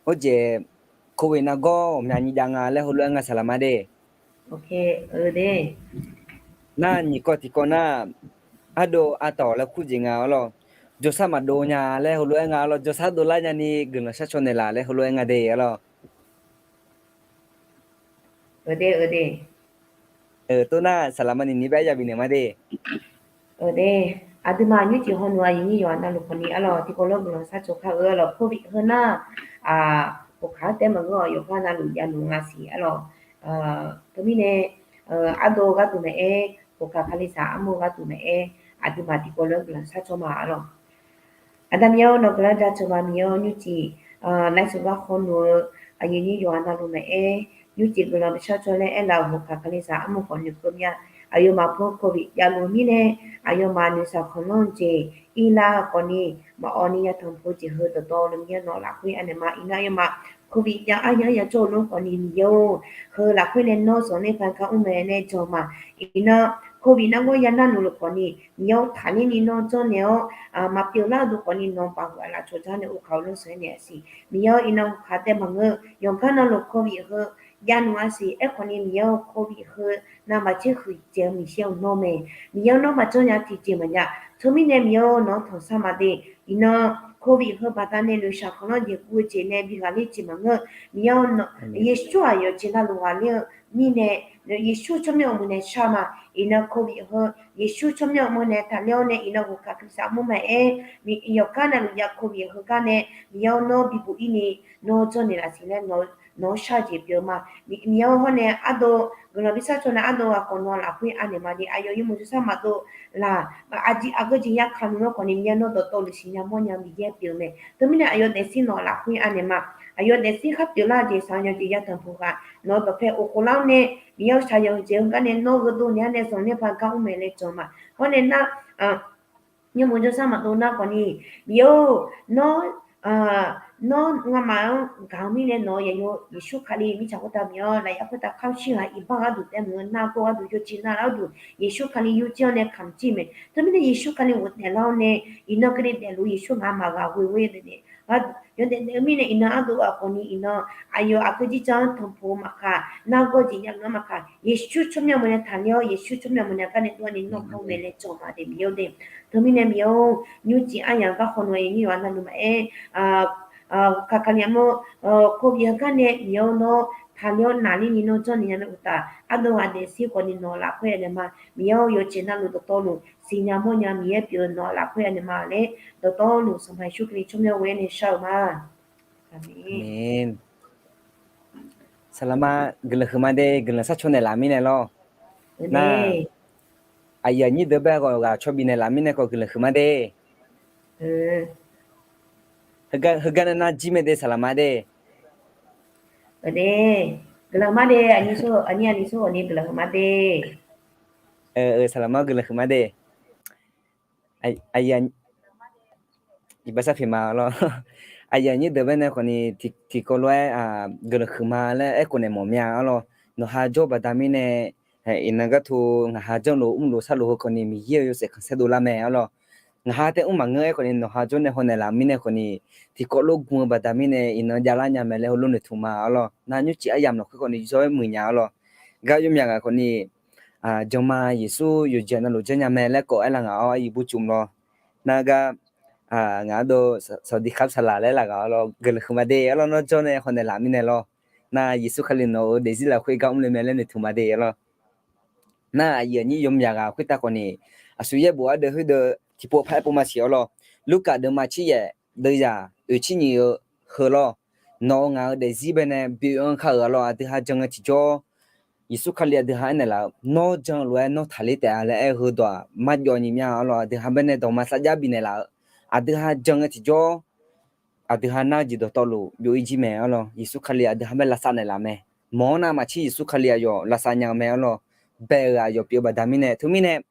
Hawr jeq, covid nargawr ghawqmya nyiq jav nga laer heulof-aer nga saqlaqma de. Nar nyiq kawv tiqkawv nar, ardov artawq laer kur jeq nga arlawq. Jawrshar maqdov nya laer heulof-aer nga arlawq. Jawrshar dovlar nyani guiqlanq sharcaw naeqlaf laer heulof-aer nga de arlawq. Tov nar saqlaqma nini bae aryamq bifnaeq ma de. Aqduimaf nymrcif hawnav aqyuif nyir yawqghaq navluf khawfni arlawq, tiqkawv lof guiqlanq sharcaw kar-eu arlawq. Covid heu nar, hoqkaq-anr taef maqngeur-awq, yawqgar navluf javluf nga siq arlawq. Teumirnae ardov gharduq maqaer, hoqkaq Kalizaq armur gharduq maqaer, aqduimaf tiqkawv lof guiqlanq sharcaw ma arlawq. Aqda Miqyaer-awr, nawq guiqlanq jaceuq ma. Miqyaer-awr, nymrcif laer seuqgar hawnav-eu aqyuif nyir yawqghaq navluf maqaer, nymrcif guiqlanq bi sharcaw laer aerlaf-euq hoqkaq Kalizaq armur khawf noeqkeuv mya. Aqyawfmaf pov-eu covid javluf mirnae, aqyawfmaf noeqshaq khanqlanr-eu jeq, irlav khawfni maqawv ni yatanq pov-eu jeq heu dawqtawvluf Miqyaer nawq lafkhoer anaeq ma. Iqnan aqyawfmaf covid jav arya arya jawr-eu lor khawfni Miqyaer-or, heu lafkhoer nae nawr zanqler paq gar mr mae laer jan ma. Iqnan covid nargawr yanar nuf luf khawfni Miqyaer-or, taqler ni nawr janrnaeq-awr, maqpyeuf lar-eu dov khawfni nawq baqhuiq aqlaf cawqjar nae uvkaq-eu lor sanq-aer naeq-a siq. Miqyaer-or, iqnan hoqkaq taef maqngeur, yawqgar navluf covid heu javluf-a siq. Aerkhawfni Miqyaer-or, covid heu navmaqtser huiqdzaeq-eu miqshaer-eu nawr mae. Miqyaer-or, nawr maqjanr nya tiqjeq maqjav. Teumirnae Miqyaer-or, nawq-anr tanqsar ma de. Iqnan covid heu baqdanae noeqshaq khanqlanr jeq guv-eu jeq nae bi ghaqler jeq maqngeur. Miqyaer-or, Yeqsur-aq yawqjeq navluf ghaqler-eu mirnae, Yeqsur tsawrmyanr uqmov nae shar ma. Iqnan covid heu Yeqsur tsawrmyanr uqmov nae taqler-awr nae iqnan hoqkaq Kalizaq armur maqaer, yawqgar navluf jav covid heugar nae Miqyaer-or, nawr bibuq ir ni nawr janrnaeq laf siq laer nawq nawq-anr shar-eu jeq pyeuf-eu ma. Miqyaer-or, hawr nae ardov guiqlanq bi sharcaw nae ardov ghaq khawf nawq-anr lafkhoer anaeq ma de. Aqyawf yawmuiq jawrshar maqdov laf, aqjeq aqgeu jeq ya kamq-anr khawf ni Miqyaer nawr dawqtawvluf siqnya mawrnya Miqyaer pyeuf-eu mae. Teumirnae aqyawf daefzir nawq-anr lafkhoer anaeq ma. Aqyawf daefzir khar pyeuflar-eu jeq shaqzanq jeq ya tanqpuq ghaq nawq-eu dawqpae of khoflar-awr nae, Miqyaer-or, shaqzanq-eu jeq heugar nae nawr gheudov naeq-aer nae zanqler paq gar mr mae laer jan ma. Hawr nae nar, yawmuiq jawrshar maqdov nar khawf ni, Miqyaer-or, nawr nawr ngamaf-anr gaq-eu mirnae nawq-eu yaqyo Yeqsur Kali mirtsaq khoertav Miqyaer-or, lafyaf khoertav kamq shir ghaq iqbax gharduq taef mq-eu nargawr gharduq yawjeq nar lar-awr duq Yeqsur Kali yawjir-awr nae kamq jir mae. Teumirnae Yeqsur Kali ghofdaef lar-awr nae iqnan keuvni daefluf Yeqsur ngaq maqghaq ghoe ghoe-aer nae yawdaef daef-eu mirnae iqnan ardov ghaq khawf ni iqnan aqyawf aqgeu jirjan-anr tanqpuq-eu maqkaq, nargawr jeq yamq-anr maqkaq, Yeqsur tsawrmyanr mawr nae taqler-awr, Yeqsur tsawrmyanr mawr nae gar nae dov-awr ni nawr kawr-eu mae laer jan ma de Miqyaer-or de. Teumirnae Miqyaer-or, nymrcif aryamq garkhaw nawq-eu aqyuif aqnyir yawqha navluf maqaer, kaqkaq ni armawr, kov bif-eu gar nae Miqyaer-or, nawr taqler-awr naqler ni nawr janrnaeq nya mae uqtaf, ardov ghaq daefzir khawf ni nawq-eu lafkhoer anaeq ma. Miqyaer-or, yawjeq navluf dawqtawvluf siqnya mawrnya Miqyaer pyeuf-eu nawq-eu lafkhoer anaeq ma laer dawqtawvluf Sanqpaq Yeqsur Kali tsawrmyanr ghoe-aer nae shar-eu ma. Aqmeq. Saqlaqma guiqlanq huiqma de, guiqlanq sharcaw naeqlaf mirnae lawr. Nar, aqyuif aqnyir deuq bae ghawq ghaq caw bifnaeq laf mirnae khawf guiqlanq huiqma de. Heugar, heugar nar nar jir mae de saqlaqma de. Guiqlanq huiqma de, aqnyir aqnyir sawr ghawqni guiqlanq huiqma de. Saqlaqma guiqlanq huiqma de. Iqbax sharpiq ma lawr. Aqyuif aqnyir deuq bae nae khawfni tiqkawv lof-aer guiqlanq huiqma laer aerkhof naeq mawf mya-a lawr. Nawqha jawr baqda mirnae, iqnan gartu ngaqha janrluf mrluf sharluf heu khawfni Miqyaer-euq yawshaef khanqsaer dovlar mae-a lawr. Ngaqha tae mr maqngeur-aer khawfni nawqha jawr nae haw naeqlaf mirnae khawfni tiqkawv lof gmr-eu baqda mirnae iqnan javlar nya mae laer heulof noeqtmq ma-a lawr. Nar nymrcif aryamq lafkhoer khawfni jawr-aer muiq nya-a lawr. Gar yawmyaq ghaq khawfni, Janma Yeqsur yawqjeq navluf janrnya mae laer kawv-aer lar ngaq-awr aryiq burcuf lawr. Nar gar, ngaq-anr dov saqdiqkhav saqlaq laer lar ngaq-awr lawr guiqlanq huiqma de-a lawr. Nawr jawr nae haw naeqlaf mirnae lawr. Nar Yeqsur Kali nawq-euq daefzir lafkhoer gar mr le mae laer noeqtmq ma de-a lawr. Nar aqyuif aqnyir yawmyaq ghaq khoertav khawfni, aqsur yaerbof ardeuv khoerdeuv tiqpov par-aer pov ma siq-awr lawr. Lurkaf deuvma tsir yaef deuvzaq oeq tsir nyiq-eu heu lawr. Nawq-euq ngaq-euq daefzir bae nae byoe-anr kar-euq-a lawr. Aqdui ha jan ngae tiqjawr, Yeqsur Kali aqdui ha aernaeq laf-eu, Nawr jan lof-aer nawr taqler taef-a laer aer-eu heudawq-aq marjawv nyiq mya-a lawr. Aqdui ha bae nae dawqma sarjax bifnaeq laf-eu, aqdui ha jan ngae tiqjawr, aqdui ha nar-eu jeq dawqtawvluf byov-ir jir mae-a lawr. Yeqsur Kali aqdui ha bae lavsav naeqlaf mae. Mawq-anr navmaqtser Yeqsur Kali aqyawf lavsav nya-eu mae-a lawr. Bae-euq aqyawf pyeuf-eu baqda mirnae teumirnae,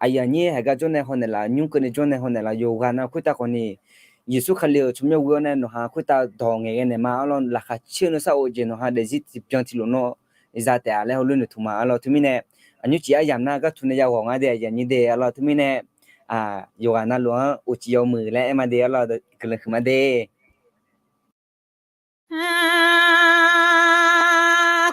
aqyuif aqnyir haiq gar jawr nae haw naeqlaf, nymr keuvni jawr nae haw naeqlaf, yawqghaq nav khoertav khawfni, Yeqsur Kali-euq tsawrmyanr ghoe-awr nae nawqha khoertav dawq ngaeqghae naeq ma-a lawr. Laqkhaq caer-eu nuisar of-eu jeq nawqha daefzir tiqbyan tiqlof nawr za taef-a laer heulof noeqtmq ma-a lawr. Teumirnae, aqnymr cif aryamq nar gar tu nae yaghawq nga de, aqyuif aqnyir de-a lawr. Teumirnae, yawqghaq navluf-anr of cif yawmuiq laer aer ma de-a lawr. Guiqlanq huiqma de.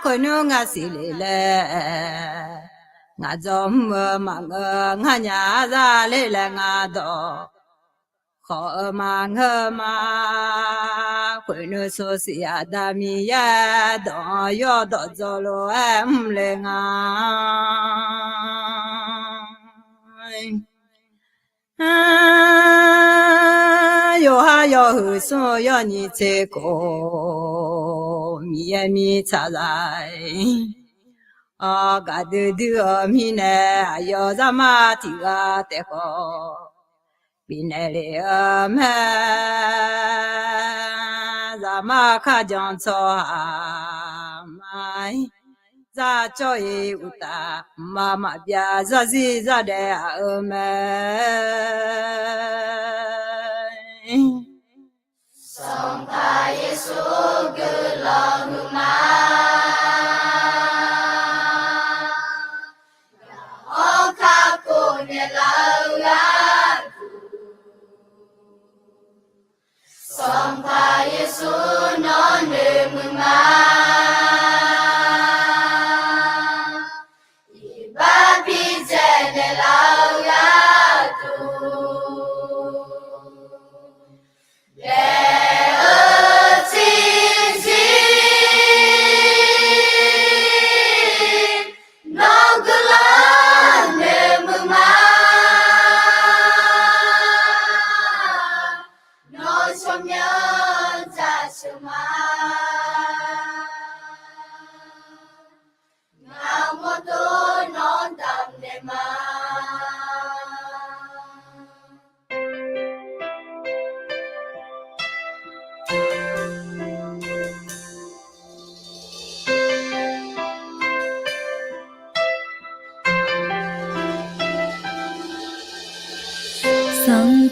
Khoernmr ngaq siqle laer, ngaq dzawr mr-eu maqngeur, nganyaf zale laer ngaq dawq khawf-eu maqngeur ma. Khoernmr sawrsiq Aqda Miqyaer dawq-anr yawdawq dzawr lof-aer mr le nga. Yawqha yawhuiq smr-eu yawnyir tser khof, Miqyaer mirtsaq zaq-aer, gaqdui dui-eu mirnae aqyawf zaqmar tiq ghaq taef khawf bifnaeq lef-eu mae. Zaqmar kharjan tsawrhaq ma-ir, zar cawv-ir uqtaf, mqmaq maqbyav zarzir zardaef aq-eu mae. Sanqpaq Yeqsur guiqlanq huiqma. Awr kakhof naeqlaf-eu gharduq, Sanqpaq Yeqsur nawr noeqmuiq ma. Iqbax bidzae naeqlaf-eu gharduq, daef-eu terzir nawr guiqlanq noeqmuiq ma. Nawr tsawrmyanr jaceuq ma.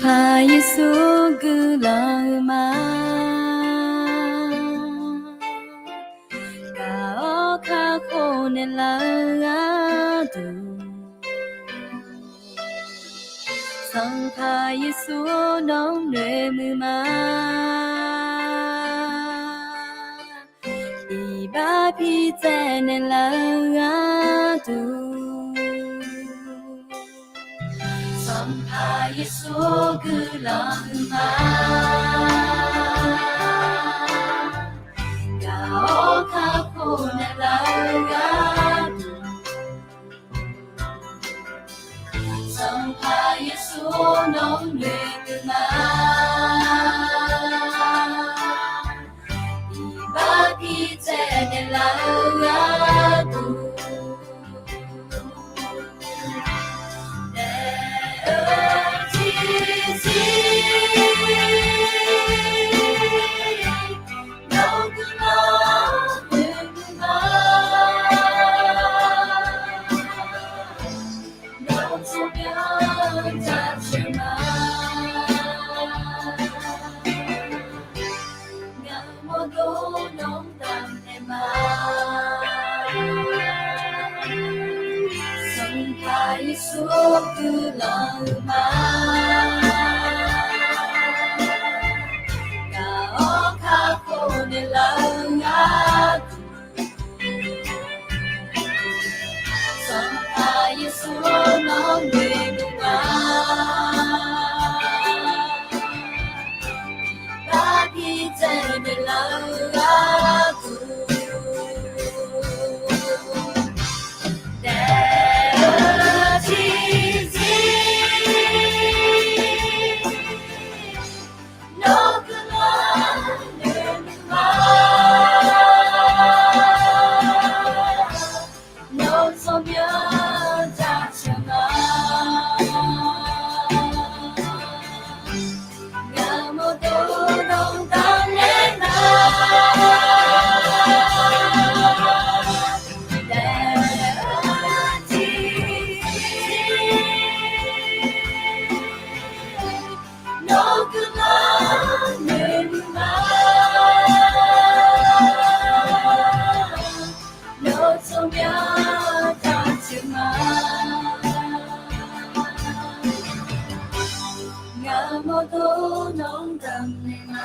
Sanqpaq Yeqsur guiqlanq-eu ma. Gaq-awr kakhof naeqlaf-eu gharduq, Sanqpaq Yeqsur nawq-anr noeqmuiq ma. Iqbax bitsaev naeqlaf-eu gharduq, Sanqpaq Yeqsur guiqlanq-eu ma. Gaq-awr kakhof naeqlaf-eu gharduq, Sanqpaq Yeqsur nawq-anr noeqmuiq ma. Iqbax bitsaev naeqlaf-eu gharduq, daef-eu tiqzir nawr guiqlanq noeqmuiq ma. Nawr tsawrmyanr jaceuq ma. Ngaq mawrdawr nawq-anr damq naeq ma. Sanqpaq Yeqsur guiqlanq-eu ma. Gaq-awr kakhof naeqlaf-eu gharduq, Sanqpaq Yeqsur nawq-anr noeqmuiq ma. Iqbax bitsaev naeqlaf-eu gharduq, daef-eu tiqzir nawr guiqlanq noeqmuiq ma. Nawr tsawrmyanr jaceuq ma. Ngaq mawrdawr nawq-anr damq naeq ma. Daef-eu tiqzir nawr guiqlanq noeqmuiq ma. Nawr tsawrmyanr jaceuq ma. Ngaq mawrdawr nawq-anr damq naeq ma.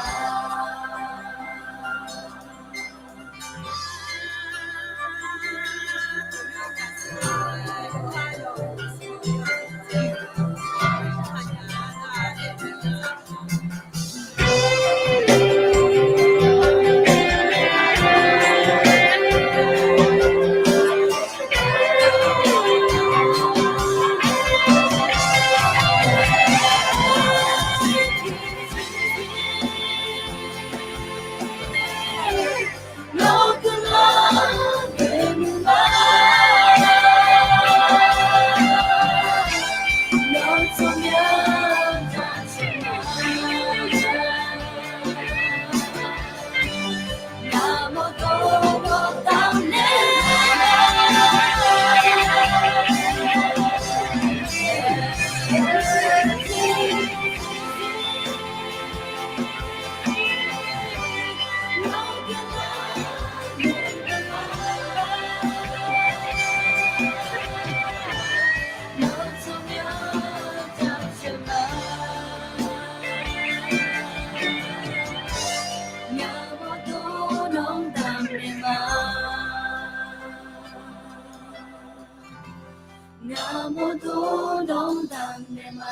Ngaq mawrdawr nawq-anr damq naeq ma.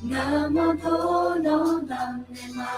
Ngaq mawrdawr nawq-anr damq naeq ma.